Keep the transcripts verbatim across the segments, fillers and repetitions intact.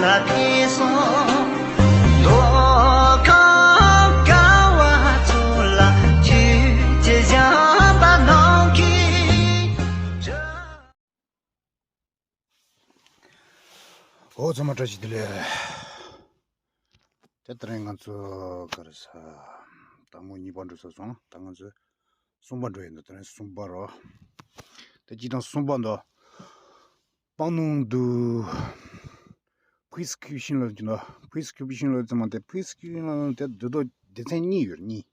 ལ་ཕེབས་སོང་། མདོ་ཁམས་ཀ་བ་ཚོ་ལ་ཆོས་ཀྱི་ཞིང་པ་རྣམས་ཀྱིས། འོ་ཚང་མ་བཀྲ་ཤིས་བདེ་ལེགས། དེ་ལྟར་ང་ཚོ་ག་རེ་ཟ། དང་པོ་གཉིས་པ་འགྲོ་ཚར་སོང་། ད་ང་ཚོ་གསུམ་པ་འགྲོ་ཡིན། ད་དེ་རིང་གསུམ་པ་རོ། དེ་གཅིག་དང་གསུམ་པ་འདུག་པང་ནང་དུ་prescription ལ་གྱུར་ན། prescription ལ་ཚང་མ་དེ་prescription ལ་དེ་འདི་དོ་སྡེ་ཚན་གཉིས་ཡོད། གཉིས།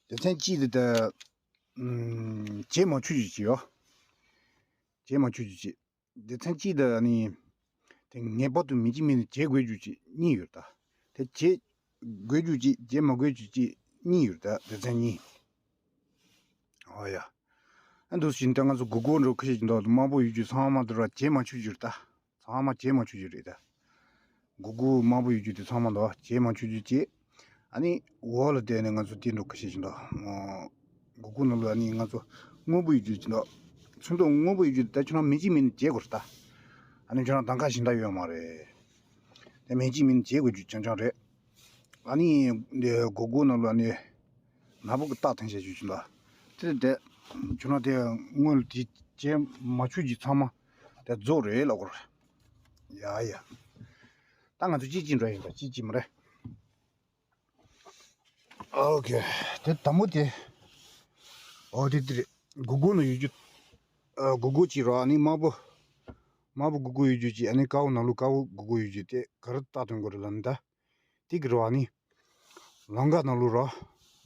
སྡེ་ཚན་གཅིག་དེ་དེ་ཨམ་རྗེས་མ་ཆོད་རྒྱུ་ཅིག་ཡོད། རྗེས་མ་ཆོད་རྒྱུ་ཅིག་སྡེ་ཚན་གཅིག་དེ་ནི་དེ་ངེས་པར་དུ་མི་གཅིག་མིན་ནི་བྱེད་དགོས་རྒྱུ་ཅིག་གཉིས་ཡོད་ད། དེ་བྱེད་དགོས་རྒྱུ་ཅིག་བྱེད་མ་དགོས་རྒྱུ་ཅིག་གཉིས་ཡོད་ད། སྡེ་ཚན་གཉིས། ཨོ་ཡ། ཨ་འདུག་བཞིན་དེ་ང་ཚོ་སྒོར་སྒོར་འགྲོ་ཁ་ཤས་ཀྱི་འདུག་དམར་པོ་ཡོད་རྒྱུ་ཚང་མ་དེ་ར་བྱེད་མ་ཆོད་རྒྱུ་རེད་ད། ཚང་མ་བྱེད་མ་ཆོད་རྒྱུ་རེད་ད། སྒོར་སྒོར་དམར་པོ་ཡོད་རྒྱུ་དེ་ཚང་མ་འདུག་བྱེད་མ་ཆོད་རྒྱུ་ཅིག་ཨ་ནི་འོག་ལ་བསྡད་ནས་ང་ཚོ་དེ་འགྲོ་ཁ་ཤས་ཀྱི་འདུག་སྒོར་སྒོར་ནང་ལ་ཨ་ནི་ང་ཚོ་སྔོན་པོ་ཡོད་རྒྱུ་ཅིག་འདུག་ཚོན་མདོག་སྔོན་པོ་ཡོད་རྒྱུ་དེ་ད་ཁྱོད་རང་མི་གཅིག་མིན་ནི་བྱེད་དགོས་རེད་ད། ཨ་ནི་ཁྱོད་རང་གདམ་ཁ་གཞན་དག་ཡོད་མ་རེད། དེ་མི་གཅིག་མིན་ནི་བྱེད་དགོས་རྒྱུ་རྐྱང་རྐྱང་རེད། ཨ་ནི་འདི་སྒོར་སྒོར་ནང་ལ་ཨ་ནི་ནག་པོ་གི་རྟགས་འཐེན་བྱས་བྱུང་ཅིག་འདུག་དེ་དེ་ཁྱོད་རང་དེ་སྔོན་ལ་དེ་བྱེད་མ་ཆོད་རྒྱུ་ཚང་མ་དེ་རྫོགས་རེད་ལབ་དགོས་རེད། ཡ་ཡ། ད་ང་ཚོ་གཅིག་གཅིག་འགྲོ་ཡིན་པ་གཅིག་གཅིག་མ་རེད། ཨོ་ཁེ། དེ་དང་པོ་དེ། ཨོ་དེ་དེ་རེད། སྒོར་སྒོར་ནང་ཡོད་རྒྱུ། ཨ་སྒོར་སྒོར་གཅིག་རོ། ཨ་ནི་དམར་པོ། དམར་པོ་སྒོར་སྒོར་ཡོད་རྒྱུ་གཅིག་ཨ་ནི་དཀར་པོ་ནང་ལོགས་དཀར་པོ་སྒོར་སྒོར་ཡོད་རྒྱུ་དེ་ག་རེ་རྟགས་སྟོན་དགོས་རེད་ལབ་ན་ད། དེ་གི་རོ་ཨ་ནི། ལམ་ཁ་ནང་ལོགས་རོ།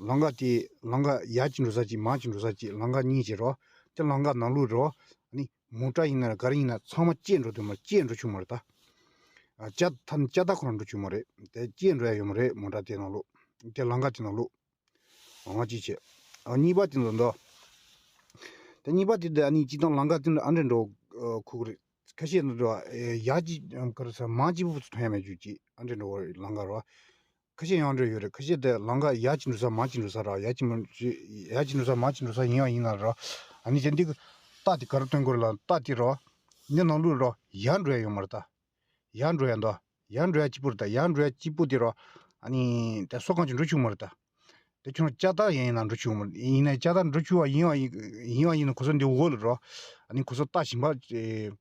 ལམ་ཁ་དེ་ལམ་ཁ་ཡར་གཅིག་འགྲོ་ས་གཅིག་མར་གཅིག་འགྲོ་ས་གཅིག་ལམ་ཁ་གཉིས་ཅིག་རོ། དེ་ལམ་ཁ་ནང་ལོགས་རོ། ཨ་ནི་མོ་ཊ་ཡིན་ན་ག་རེ་ཡིན་ན་ཚང་མ་བཅད་འགྲོ་དུས་མ་བཅད་འགྲོ་ཆོག་མ་རེད་ད། ཨ་ལྕགས་ཐ་ནི་ལྕགས་ཐག་ཁོ་རང་འགྲོ་ཆོག་མ་རེད། དེ་བཅད་འགྲོ་ཡ་ཡོད་མ་རེད། མོ་ཊ་དེ་ནང་ལོགས། དེ་ལམ་ཁ་དེ་ནང་ལོགས། འོ་ང་གཅིག་བྱས། ཨ་གཉིས་པ་དེ་ཚོ་འདུག་དེ་གཉིས་པ་དེ་དེ་ཨ་ནི་སྤྱིར་བཏང་ལམ་ཁ་དེ་འདྲ་ཨ་འདྲ་འགྲོ་ཁུག་རེད། ཁ་ཤས་འདུག་ཡ་གཅིག་ག་རེ་ཟེར་མང་གཅིག་པུ་ཚོ་ཐོན་ཡ་མེད་རྒྱུ་གཅིག་ཨ་འདྲ་འགྲོ་བ་རེད་ལམ་ཁ་རོ། ཁ་ཤས་ཡང་འགྲོ་ཡོད་རེད། ཁ་ཤས་དེ་ལམ་ཁ་ཡར་གཅིག་འགྲོ་ས་མར་གཅིག་འགྲོ་ས་ར་ཡར་གཅིག་མར་ཡར་གཅིག་འགྲོ་ས་མར་གཅིག་འགྲོ་ས་ཡིན་ཡང་ཡིན་ན་ར། ཨ་ནི་དེ་འདི་གི་རྟགས་དེ་ག་རེ་སྟོན་དགོས་རེད་ལ་རྟགས་དེ་རོ། འདི་ནང་ལོགས་རོ་ཡར་འགྲོ་ཡ་ཡོད་མ་རེད་ད། ཡར་འགྲོ་ཡ་འདུག་ཡར་འགྲོ་ཡ་གཅིག་པུ་རེད་ད། ཡར་འགྲོ་ཡ་གཅིག་པུ་དེ་རོ། ཨ་ནི་དེ་སོ་གང་ཅིག་འགྲོ་ཆོག་མ་རེད་ད། དེ་ཁྱོད་ལྕགས་ཐག་ཡིན་ཡིན་ན་འགྲོ་ཆོག་མ་རེད། ཡིན་ན་ལྕགས་ཐག་འགྲོ་ཆོག་པ་ཡིན་པ་ཡིན་ཡིན་པ་ཡིན་ན་གོ་ས་འདི་འོག་ལ་རོ། ཨ་ནི་གོ་ས་རྟགས་གཞན་པ་ཨེ།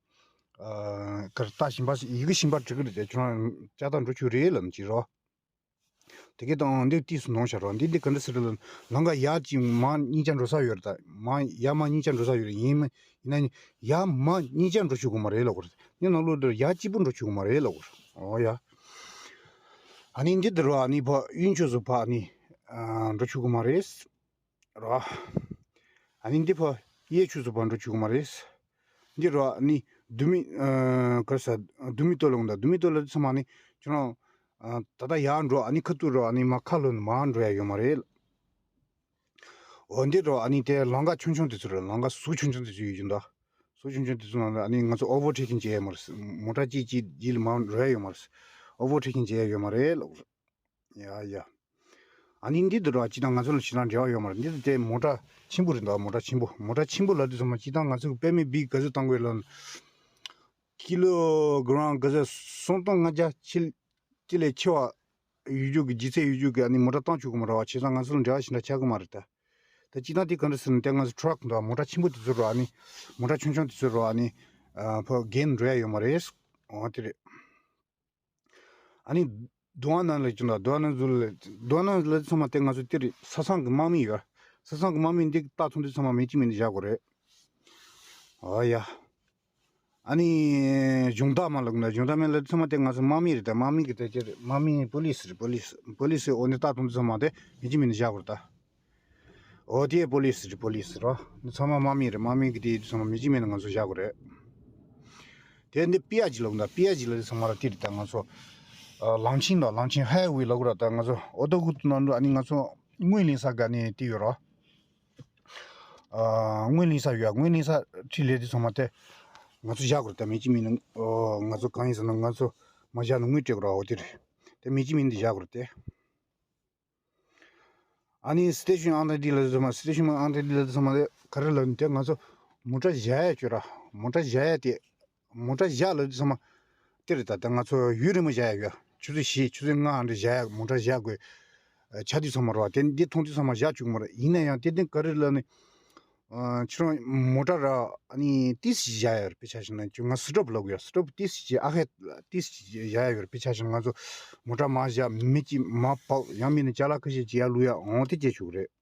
ཨ་གར་རྟགས་གཞན་པ་ཡི་གེ་གཞན་པ་འབྲི་གི་རེད་དེ་ཁྱོད་ལྕགས་ཐག་འགྲོ་ཆོག་རེད་ལབ་ནི་ཅིག་རོ། དེ་གའི་དང་འདི་ཏིས་སུ་ནོང་བྱ་རོགས། འདི་འདི་ག་འདྲ་ཟེར་ལ་ལམ་ཁ་ཡར་གཅིག་མར་གཉིས་ཆ་འགྲོ་ས་ཡོད་རེད་ད། མར་ཡར་མར་གཉིས་ཆ་འགྲོ་ས་ཡོད་རེད། ཡིན་མ་ཡིན་ན་ཡར་མར་གཉིས་ཆ་འགྲོ་ཆོག་གི་མ་རེད་ལབ་དགོས་རེད། འདི་ནང་ལོགས་འདིར་ཡར་གཅིག་པུ་འགྲོ་ཆོག་གི་མ་རེད་ལབ་དགོས་རེད། ཨོ་ཡ། ཨ་ནི་འདི་འདིར་བ་ཨ་ནི་ཕ་གཡོན་ཕྱོགས་སུ་ཕ་ཨ་ནི་འགྲོ་ཆོག་གི་མ་རེད། རོ། ཨ་ནི་འདི་ཕ་གཡས་ཕྱོགས་སུ་ཕ་འགྲོ་ཆོག་གི་མ་རེད། འདི་རོ་ཨ་ནི་དུ་མི་ཨ་ག་རེ་ཟ་དུ་མི་ཏོ་ལ་འོང་ད་དུ་མི་ཏོ་ལ་ཚང་མ་ནི་ཁྱོད་རང་ཨ་ད་ལྟ་ཡར་འགྲོ་ཨ་ནི་ཁ་ཐུག་རོ་ཨ་ནི་མ་ཁ་ལོ་ནི་མར་འགྲོ་ཡ་ཡོད་མ་རེད། འོ་འདི་རོ་ཨ་ནི་དེ་ལམ་ཁ་ཆུང་ཆུང་དེ་ཚོ་རེད། ལམ་ཁ་ཟུག་ཆུང་ཆུང་དེ་ཚོ་ཡོད་ཀྱི་འདུག་ཟུག་ཆུང་ཆུང་དེ་ཚོ་ནང་ལ་ཨ་ནི་ང་ཚོ་ཨོ་ཝར་ཊེ་ཀིང་བྱེད་ཡ་མ་རེད། མོ་ཊ་གཅིག་གཅིག་རྗེས་ལ་མར་འགྲོ་ཡ་ཡོད་མ་རེད། ཨོ་ཝར་ཊེ་ཀིང་བྱེད་ཡ་ཡོད་མ་རེད་ལབ། ཡ་ཡ། ཨ་ནི་འདི་འདི་ར་སྤྱིར་བཏང་ང་ཚོ་ལ་ཞེ་དྲག་འབྲེལ་བ་ཡོད་མ་རེད། འདི་དེ་མོ་ཊ་ཆེན་པོ་རེད་འདུག་མོ་ཊ་ཆེན་པོ། མོ་ཊ་ཆེན་པོ་ལབ་དུས་ཙམ་པ་སྤྱིར་བཏང་ང་ཚོ་གི་པད་མའི་བི་ག་ཚོད་བཏང་དགོས་ལ། ཀི་ལོ་གྷ་རམ་ག་ཚོད་སུམ་སྟོང་ལྔ་བརྒྱ་ཆེ་དེ་ལས་ཆེ་བ་ཡོད་རྒྱུ་གི་ལྗིད་ཚད་ཡོད་རྒྱུ་གི་ཨ་ནི་མོ་ཊ་བཏང་ཆོག་གི་མ་རེད་བ། བྱས་ཙང་ང་ཚོ་ལ་འབྲེལ་བ་ཞེ་དྲག་ཆགས་གི་མ་རེད་ད། ད་སྤྱིར་བཏང་དེ་ག་འདྲ་ཟེར་ན་དེ་ང་ཚོ་ཊྲག་འདུག་མོ་ཊ་ཆེན་པོ་དེ་ཚོ་ར་ཨ་ནི་མོ་ཊ་ཆུང་ཆུང་དེ་ཚོ་ར་ཨ་ནི་ཕ་གིར་འགྲོ་ཡ་ཡོད་མ་རེད། འོ་དེ་རེད། ཨ་ནི་རྡོ་ཨ་ན་ལ་ཅུང་ད་རྡོ་ཨ་ན་ཟུ་ལ་རྡོ་ཨ་ན་ལ་ཚང་མ་དེ་ང་ཚོ་དེ་རེད། ས་སང་གི་དམག་མི་ཡོད། ས་སང་གི་དམག་མི་འདི་རྟགས་མཚན་འདི་ཚང་མ་མི་གཅིག་མིན་འདི་བཞག་དགོས་རེད། ཨོ་ཡ། ཨ་ནི་གཞུང་དག་མ་ལ་གུང་ད་གཞུང་དག་མེད་ལ་ཚང་མ་དེ་ང་ཚོ་དམག་མི་རེད། ད་དམག་མི་གི་དེ་ཅི་རེད། དམག་མི་པོ་ལིས་རེད། པོ་ལིས་པོ་ལིས་འོ་ནི་རྟགས་མཚན་འདི་ཚང་མ་དེ་མི་གཅིག་མིན་འདི་བཞག་དགོས་རེད་ད། ཨོ་དེ་པོ་ལིས་རེད། པོ་ལིས་རོ། འདི་ཚང་མ་དམག་མི་རེད། དམག་མི་གི་དེ་ཚང་མ་མི་གཅིག་མིན་ན་ང་ཚོ་བཞག་དགོས་རེད། དེ་འདི་པི་ཨར་ཇི་ལབ་ན་པི་ཨར་ཇི་ལབ་དེ་ཚང་མ་ར་དེ་རེད། ད་ང་ཚོ་ཨ་ལམ་ཆེན་དང་ལམ་ཆེན་ཧའེ་ཝེ་ལབ་དགོས་ར། ད་ང་ཚོ་ཨོ་ཏོ་ཁུ་ཏུ་ནང་དུ་ཨ་ནི་ང་ཚོ་དངུལ་ལེན་ས་ག་ནས་དེ་ཡོད་རོ། ཨ་དངུལ་ལེན་ས་ཡོད། དངུལ་ལེན་ས་འཕྲི་ལས་དེ་ཚང་མ་དེ་ང་ཚོ་བཞག་དགོས་རེད། ད་མི་གཅིག་མིན་ན་ཨོ་ང་ཚོ་གང་ཡིན་ཟེར་ན་ང་ཚོ་མ་བཞག་ན་དངུལ་སྤྲད་དགོས་ར། ཨོ་དེ་རེད། དེ་མི་གཅིག་མིན་དེ་བཞག་དགོས་རེད་དེ། ཨ་ནི་སི་ཊེ་ཤན་ཨང་ཐ་ཌི་ལ་ཚང་མ་སི་ཊེ་ཤན་ཨང་ཐ་ཌི་ལ་ཚང་མ་དེ་ག་རེ་ལབ་ན་དེ་ང་ཚོ་མོ་ཊ་བཞག་ཡ་ཅོ་ར། མོ་ཊ་བཞག་ཡ་དེ་མོ་ཊ་བཞག་ལབ་དུས་ཚང་མ་ དེ་རེད། ད་ད་ང་ཚོ་ཡུན་རིང་པོ་བཞག་ཡ་ཡོད། ཆུ་ཚོད་བཞི་ཆུ་ཚོད་ལྔ་འདྲ་བཞག་ཡ། མོ་ཊ་བཞག་དགོས། ཆ་དུས་ཚང་མ་རེད་བ། དེ་འདི་མཐོང་དུས་ཚང་མ་བཞག་བཅུག་གི་མ་རེད། ཡིན་ན་ཡང་དེ་དེ་ག་རེ་ལབ་ནི། ཁྱེད་རང་མོ་ཊ་ར་ཨ་ནི་ཏིས་ཞིག་བཞག་ཡ་ཡོད་རེད། དཔེ་ཆ་བཞག་ན་ཁྱོད་ང་སི་ཊོབ་ལབ་དགོས་ཡ། སི་ཊོབ་ཏིས་ཞིག་ཨ་ཧེ་ཏིས་ཞིག་བཞག་ཡ་ཡོད་རེད། དཔེ་ཆ་བཞག་ན་ང་ཚོ་མོ་ཊ་མར་བཞག་མི་གཅིག་མར་བབས། ཡང་མིན་ན་ཅ་ལག་ཁ་ཤས་ཅིག་ཡར་བླུག་ཡ་འོང་དེ་བྱེད་ཆོག་གི་རེད།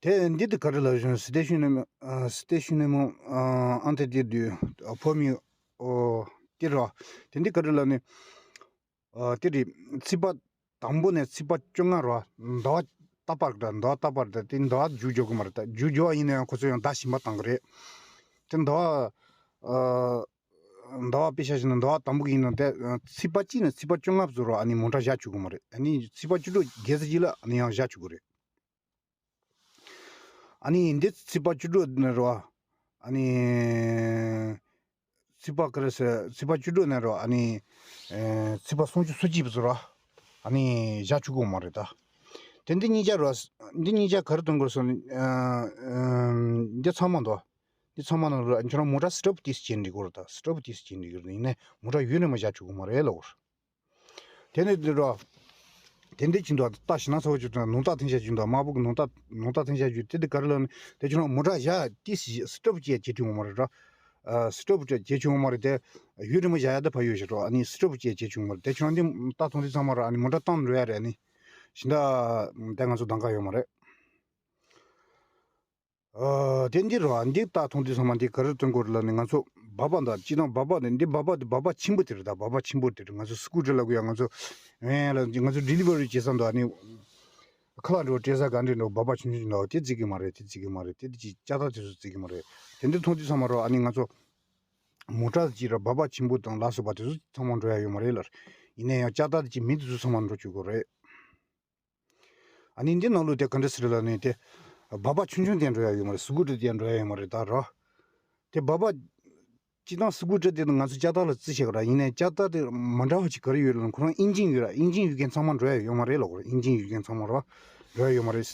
དེ་འདི་དེ་ག་རེ་ལབ་བྱུང་། སི་ཊེ་ཤན་ནི་མོ་ཨ་སི་ཊེ་ཤན་ནི་མོ་ཨ་ཨན་ཏེ་དེ་དུས་ཕོ་མི་ཨོ་དེ་ར། དེ་འདི་ག་རེ་ལབ་ནི། ཨ་དེ་རེད། ཚེས་པ་དང་པོ་ནས་ཚེས་པ་བཅོ་ལྔ་ར། ཟླ་བ་རྟག་པར་འདྲ། ཟླ་བ་རྟག་པར་འདྲ། དེ་ཟླ་བ་མཇུག་འགྱོ་གི་མ་རེད། ད་མཇུག་འགྱོ་བ་ཡིན་ན་ཡང་ཁོ་ཚོ་ཡང་ཟླ་གཞན་པ་བཏང་གི་རེད། དེ་ཟླ་བ་ཨ་ཟླ་བ་དཔེ་ཆ་བཞག་ན་ཟླ་བ་དང་པོ་གི་ཡིན་ན་དེ་ཚེས་པ་གཅིག་ནས་ཚེས་པ་བཅོ་ལྔ་བཟོ་ར་ཨ་ནི་མོ་ཊ་བཞག་བཅུག་གི་མ་རེད། ཨ་ནི་ཚེས་པ་བཅུ་དྲུག་རྒྱལ་ས་གཅིག་ལ་ཨ་ནི་ཡང་བཞག་བཅུག་གི་རེད། ཨ་ནི་འདི་ཚེས་པ་བཅུ་དྲུག་ནས་ར་ཨ་ནི་ཚེས་པ་ག་རེ་ཟེར། ཚེས་པ་བཅུ་དྲུག་ནས་ར་ཨ་ནི་ཚེས་པ་སུམ་ཅུ་སོ་གཅིག་བཟོ་ར་ཨ་ནི་བཞག་བཅུག་གི་མ་རེད་ད། དེ་འདི་གཉིས་ཆ་ར་འདི་གཉིས་ཆ་ག་རེ་སྟོན་དགོས་སོང་། འདི་ཚང་མ་འདུག་འདི་ཚང་མ་ནང་ར་ཁྱོད་རང་མོ་ཊ་སི་ཊོབ་ཏིས་བྱེད་འགྲིག་གི་རེད་ད། སི་ཊོབ་ཏིས་བྱེད་འགྲིག་གི་རེད། ཡིན་ནའི་མོ་ཊ་ཡུན་རིང་མ་བཞག་བཅུག་གི་མ་རེད་ལབ་གི་རེད། དེ་ནས་འདི་ར། དེ་འདི་ཅི་འདུག་རྟ་ཞིང་ནགས་ཚ་བོ་ཅི་འདུག་ནོར་རྟ་འཐེན་བྱ་ཅི་འདུག་དམར་པོ་གི་ནོར་རྟ་ནོར་རྟ་འཐེན་བྱ་ཅི་དེ་འདི་ག་རེ་ལབ་ནི། དེ་ཁྱོད་རང་མོ་ཊ་བཞག་ཏིས་སི་ཊོབ་བྱས་བྱེད་ཐུབ་ཡོང་མ་རེད་ར། སི་ཊོབ་བྱས་བྱེད་ཆོག་ཡོང་མ་རེད། དེ་ཡུན་རིང་མོ་བཞག་ཡ་དེ་ཕ་ཡོད་ཞེས་རོ། ཨ་ནི་སི་ཊོབ་བྱས་བྱེད་ཆོག་ཡོང་མ་རེད། དེ་ཁྱོད་རང་འདི་རྟ་མཐོང་དུས་ཚང་མ་ར་ཨ་ནི་མོ་ཊ་བཏང་འགྲོ་ཡ་རེད། ཨ་ནི་ཞིང་རྟ་དེ་ང་ཚོ་གདམ་ག་ཡོད་མ་རེད། ཨ་དེ་འདི་རོ། འདི་རྟ་མཐོང་དུས་ཚང་མ་འདི་ག་རེ་སྟོན་དགོས་རེད་ལབ་ནས། ང་ཚོ་སྦག་སྦག་འདུག་སྤྱིར་བཏང་སྦག་སྦག་འདི་འདི་སྦག་སྦག་འདི་སྦག་སྦག་ཆེན་པོ་དེ་རེད་ད། སྦག་སྦག་ཆེན་པོ་དེ་རེད། ང་ཚོ་སི་ཀུ་ཊར་ལབ་དགོས་ཡ། ང་ཚོ་ཨེ་ལ་ང་ཚོ་ཌི་ལི་ཝ་རི་བྱེད་ས་འདུག་ཨ་ནི་ཁ་ལག་འགྲོ་སྤྲད་ས་ག་འདྲ་འགྲོ་སྦག་སྦག་ཆུང་ཆུང་འདུག་དེ་བརྩི་གི་མ་རེད། དེ་བརྩི་གི་མ་རེད། དེ་དེ་ཅིག་ལྕགས་རྟ་དེ་ཚོ་བརྩི་གི་མ་རེད། དེ་འདི་མཐོང་དུས་ཚང་མ་རོ་ཨ་ནི་ང་ཚོ་མོ་ཊ་ཅིག་ར་སྦག་སྦག་ཆེན་པོ་དང་ལ་སོགས་པ་དེ་ཚོ་ཚང་མ་འགྲོ་ཡ་ཡོད་མ་རེད་ལ། ཡིན་ན་ཡང་ལྕགས་རྟ་དེ་ཅིག་མི་དེ་ཚོ་ཚང་མ་འགྲོ་བཅུག་གི་རེད། ཨ་ནི་འདི་ནང་ལོགས་དེ་ག་འདྲ་ཟེར་ལབ་ནས་དེ། སྦག་སྦག་ཆུང་ཆུང་དེ་འགྲོ་ཡ་ཡོད་མ་རེད། སི་ཀུ་ཊར་དེ་འགྲོ་ཡ་ཡོད་མ་རེད་ད་རོ། དེ་སྦག་སྦག་སྤྱིར་བཏང་སི་ཀུ་ཊར་དེ་ང་ཚོ་ལྕགས་རྟ་ལ་བརྩི་བྱེད་ག་ར། ཡིན་ནའི་ལྕགས་རྟ་དེ་མ་འདྲ་བ་ཅིག་ག་རེ་ཡོད་ལབ་ན་ཁོ་རང་ཨིན་ཇིན་ཡོད་ར། ཨིན་ཇིན་ཡོད་མཁན་ཚང་མ་འགྲོ་ཡ་ཡོད་མ་རེད་ལབ་གོ་ར། ཨིན་ཇིན་ཡོད་མཁན་ཚང་མ་རོ། འགྲོ་ཡ་ཡོད་མ་རེད།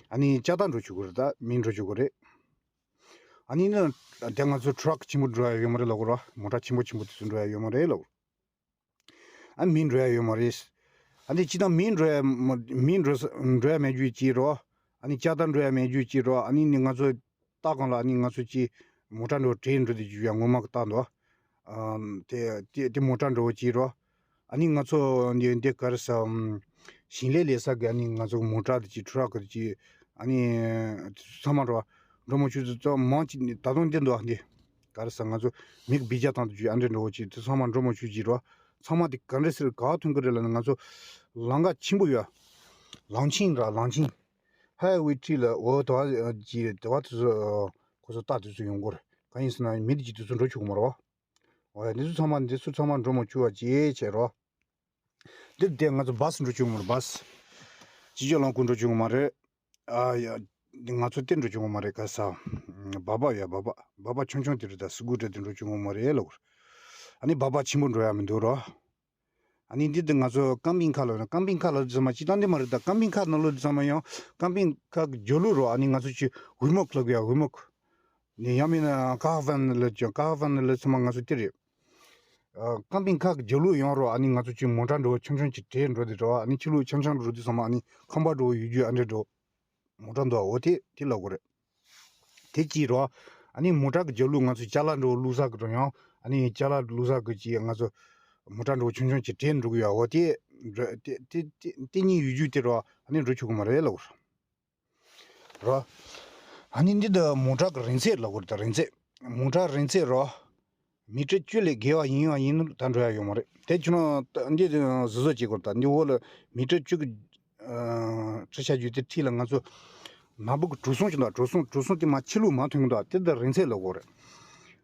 ཨ་ནི་ལྕགས་རྟ་འགྲོ་བཅུག་གི་རེད་ད། མི་འགྲོ་བཅུག་གི་རེད། ཨ་ནི་ནི་དེ་ང་ཚོ་ཊ་རག་ཆེན་པོ་འགྲོ་ཡ་ཡོད་མ་རེད་ལབ་གོ་ར། མོ་ཊ་ཆེན་པོ་ཆེན་པོ་དེ་ཚོ་འགྲོ་ཡ་ཡོད་མ་རེད་ལབ་གོ། ཨ་མི་འགྲོ་ཡ་ཡོད་མ་རེད། ཨ་ནི་སྤྱིར་བཏང་མི་འགྲོ་ཡ་མ་མི་འགྲོ་ས་འགྲོ་ཡ་མེད་རྒྱུ་ཅིག་རོ། ཨ་ནི་ལྕགས་རྟ་འགྲོ་ཡ་མེད་རྒྱུ་ཅིག་རོ། ཨ་ནི་ནི་ང་ཚོ་ལྟ་གང་ལ་ཨ་ནི་ང་ཚོ་ཅིག་མོ་ཊ་འགྲོ་བྲེལ་འགྲོ་དེ་རྒྱུ་ཡ་ངོ་མ་གི་ལྟ་འདུག་ཨ་དེ་དེ་དེ་མོ་ཊ་འགྲོ་བ་ཅིག་རོ། ཨ་ནི་ང་ཚོ་འདི་འདི་ག་རེ་ཟ། ཞིང་ལས་ལས་ས་གི་ཨ་ནི་ང་ཚོ་མོ་ཊ་དེ་ཅིག་ཊ་རག་གི་ཅིག་ཨ་ནི་ཚང་མ་རོ། འགྲོ་མ་བཅུག་ཚོ་མང་ཅིག་ད་དུང་འདི་འདུག་ཨ་འདི། ག་རེ་ཟ། ང་ཚོ་མི་གི་བི་ཇ་བཏང་དུ་བཅུག་ཨ་འདྲེ་འགྲོ་བོ་ཅིག་དེ་ཚང་མ་འགྲོ་མ་བཅུག་ཅིག་རོ། ཚང་མ་དེ་ག་འདྲེ་ཟེར་ག་ཐོན་གི་རེད་ལབ་ན། ང་ཚོ་ལམ་ཁ་ཆེན་པོ་ཡོད། ལང་ཆིང་ར་ལང་ཆིང་། ཧའེ་ཝེ་ཁྲི་ལ་འོ་དེ་བ་ཅིག་དེ་བ་དེ་ཚོ་ཁོ་ཚོ་རྟ་དེ་ཚོ་ཡོང་གི་རེད། གང་ཡིན་ཟེར་ན་མི་དེ་ཅིག་དེ་ཚོ་འགྲོ་བཅུག་གི་མ་རེད་བ། འོ་ཡ་དེ་ཚོ་ཚང་མ་དེ་ཚོ་ཚང་མ་འགྲོ་མ་བཅུག་བ་ཅིག་བྱས་རོ། འདིར་དེ་ང་ཚོ་བཱ་སི་འགྲོ་བཅུག་མ་རེད། བཱ་སི། ཅི་ཅོ་ལོང་ཀུ་འགྲོ་བཅུག་མ་རེད། ཨ་ཡ། འདི་ང་ཚོ་དེ་འགྲོ་བཅུག་མ་རེད། ག་ས། སྦག་སྦག་ཡ་སྦག་སྦག་སྦག་སྦག་ཆུང་ཆུང་དེ་རེད། ད་སི་ཀུ་ཊར་དེ་འགྲོ་བཅུག་མ་རེད་ལབ་གོ། ཨ་ནི་སྦག་སྦག་ཆེན་པོ་འགྲོ་ཡ་མི་འདུག་རོ། ཨ་ནི་འདི་དེ་ང་ཚོ་ཀམ་པིང་ཁ་ལ་ཀམ་པིང་ཁ་ལ་ཚང་མ་སྤྱིར་བཏང་འདི་མ་རེད། ད་ཀམ་པིང་ཁ་ནང་ལོགས་དེ་ཚང་མ་ཡང་ཀམ་པིང་ཁ་གི་རྒྱབ་ལོགས་རོ། ཨ་ནི་ང་ཚོ་ཅིག་ཝི་མོག་ལབ་གོ་ཡ་ཝི་མོག་ནི་ཡང་མིན་ན་ཀ་ཧ་ཧྥན་ལ་ཅོ་ཀ་ཧ་ཧྥན་ལ་ཚང་མ་ང་ཚོ་དེ་རེད། ཨ་ཀམ་པིང་ཁ་གི་རྒྱབ་ལོགས་ཡོང་རོགས། ཨ་ནི་ང་ཚོ་ཅིག་མོ་ཊ་འགྲོ་བ་ཆུང་ཆུང་ཅིག་བྲེལ་འགྲོ་དེ་འགྲོ། ཨ་ནི་ཕྱི་ལོགས་ཆང་ཆང་འགྲོ་དུས་ཙམ་ཨ་ནི་ཁང་པ་འགྲོ་བ་ཡོད་རྒྱུ་ཨ་འདྲ་འགྲོ། མོ་ཊ་འདུག་འོ་དེ་དེ་ལབ་དགོས་རེད། དེ་གཅིག་རོ། ཨ་ནི་མོ་ཊ་གི་རྒྱབ་ལོགས་ང་ཚོ་ཅ་ལག་འགྲོ་བླུགས་ས་གི་འགྲོ་ཡང་ཨ་ནི་ཅ་ལག་བླུགས་ས་གི་ཅིག་ང་ཚོ་མོ་ཊ་འགྲོ་བ་ཆུང་ཆུང་ཅིག་བྲེལ་འགྲོ་གི་ཡོད། འོ་དེ་འགྲོ་དེ་དེ་དེ་དེ་གཉིས་ཡོད་རྒྱུ་དེ་རོ། ཨ་ནི་འགྲོ་ཆོག་གི་མ་རེད་ལབ་དགོས་རེད། རོ། ཨ་ནི་འདི་ད་མོ་ཊ་གི་རིང་ཚད་ལབ་དགོས་རེད། ད་རིང་ཚད། མོ་ཊ་རིང་ཚད་རོ། མི་ཊར་བཅུ་ལས་བརྒལ་བ་ཡིན་ཡང་ཡིན་ན་ད་འགྲོ་ཡ་ཡོད་མ་རེད། དེ་ཁྱོད་རང་ད་འདི་བཟོ་བཟོ་བྱེད་དགོས་རེད། ད་འདི་འོག་ལ་མི་ཊར་བཅུ་གི་ཨ་ཁྲི་ཆ་རྒྱུ་དེ་འཁྲིས་ལ་ང་ཚོ་ནག་པོ་གི་གྲུ་གསུམ་ཅིག་འདུག་གྲུ་གསུམ་གྲུ་གསུམ་དེ་མར་ཕྱི་ལོགས་མར་ཐོན་གི་འདུག་དེ་ད་རིང་ཚད་ལབ་དགོས་རེད།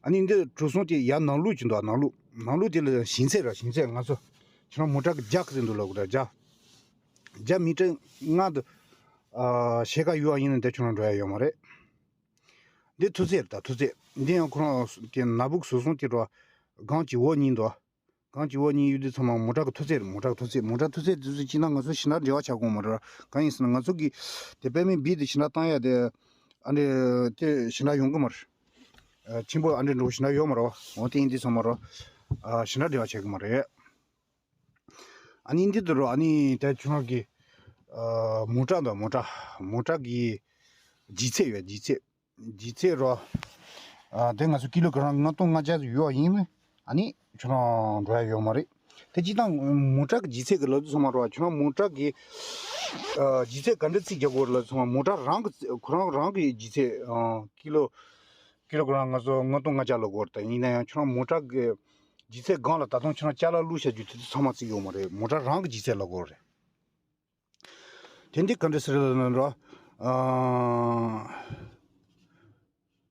ཨ་ནི་འདི་གྲུ་གསུམ་དེ་ཡར་ནང་ལོགས་ཅིག་འདུག་ནང་ལོགས་ནང་ལོགས་དེ་ལ་ཞེང་ཚད་ར་ཞེང་ཚད་ང་ཚོ་ཁྱོད་རང་མོ་ཊ་གི་རྒྱ་ག་ཚོད་འདུག་ལབ་དགོས་རེད། རྒྱ། རྒྱ་མི་ཊར་ལྔ་དང་ཨ་ཕྱེད་ཀ་ཡོད་པ་ཡིན་ན་དེ་ཁྱོད་རང་འགྲོ་ཡ་ཡོད་མ་རེད། འདི་མཐོ་ཚད་རེད། ད་མཐོ་ཚད་འདི་ཡང་ཁོ་རང་དེ་ནག་པོ་གི་ཟུར་གསུམ་དེ་རོ། སྒང་གཅིག་འོག་གཉིས་འདུག་སྒང་གཅིག་འོག་གཉིས་ཡོད་དུས་ཚང་མ་མོ་ཊ་གི་མཐོ་ཚད་རེད། མོ་ཊ་གི་མཐོ་ཚད། མོ་ཊ་གི་མཐོ་ཚད་དེ་ཚོ་ཅིག་ན་ང་ཚོ་ཞིང་ནག་འབྲེལ་བ་ཆགས་དགོས་མ་རེད། གང་ཡིན་ཟེར་ན་ང་ཚོ་གི་དེ་པད་མའི་བི་དེ་ཞིང་ནག་བཏང་ཡ་དེ་ཨ་འདྲེ་དེ་ཞིང་ནག་ཡོང་གི་མ་རེད། ཨ་ཆེན་པོ་ཨ་འདྲེ་འགྲོ་ཞིང་ནག་ཡོད་མ་རེད་བ། འོ་དེ་ཡིན་དུས་ཚང་མ་རོ། ཨ་ཞེ་དྲག་འབྲེལ་བ་བྱེད་ཀྱི་མ་རེད། ཨ་ནི་འདི་ལྟར་རོ། ཨ་ནི་ད་ཁྱོད་རང་གི་ཨ་མོ་ཊ་དང་མོ་ཊ་མོ་ཊ་གི་ལྗིད་ཚད་ཡོད། ལྗིད་ཚད། ལྗིད་ཚད་རོ། ཨ་དེ་ང་ཚོ་ཀི་ལོ་གི་རང་ལྔ་སྟོང་ལྔ་བརྒྱ་ཡོད་ཡིན་ན། ཨ་ནི་ཁྱོད་རང་འགྲོ་ཡ་ཡོད་མ་རེད། དེ་སྤྱིར་བཏང་མོ་ཊ་གི་ལྗིད་ཚད་གི་ལབ་དུས་ཚང་མ་རོ། ཁྱོད་རང་མོ་ཊ་གི་ཨ་ལྗིད་ཚད་ག་འདྲ་རྩིས་རྒྱག་དགོས་རེད་ལབ་དུས་ཚང་མ་མོ་ཊ་རང་གི་ཁོ་རང་རང་གི་ལྗིད་ཚད་ཨ་ཀི་ལོ་ཀི་ལོ་གི་རང་ང་ཚོ་ལྔ་སྟོང་ལྔ་བརྒྱ་ལབ་དགོས་རེད། ད་ཡིན་ན་ཡང་ཁྱོད་རང་མོ་ཊ་གི་ལྗིད་ཚད་སྒང་ལ་ད་དུང་ཁྱོད་རང་ཅ་ལག་བླུགས་བྱ་རྒྱུ་དེ་ཚོ་ཚང་མ་རྩིས་ཡོད་མ་རེད། མོ་ཊ་རང་གི་ལྗིད་ཚད་ལབ་དགོས་རེད། དེ་འདི་ག་འདྲ་ཟེར་ལབ་ན་རོ། ཨ་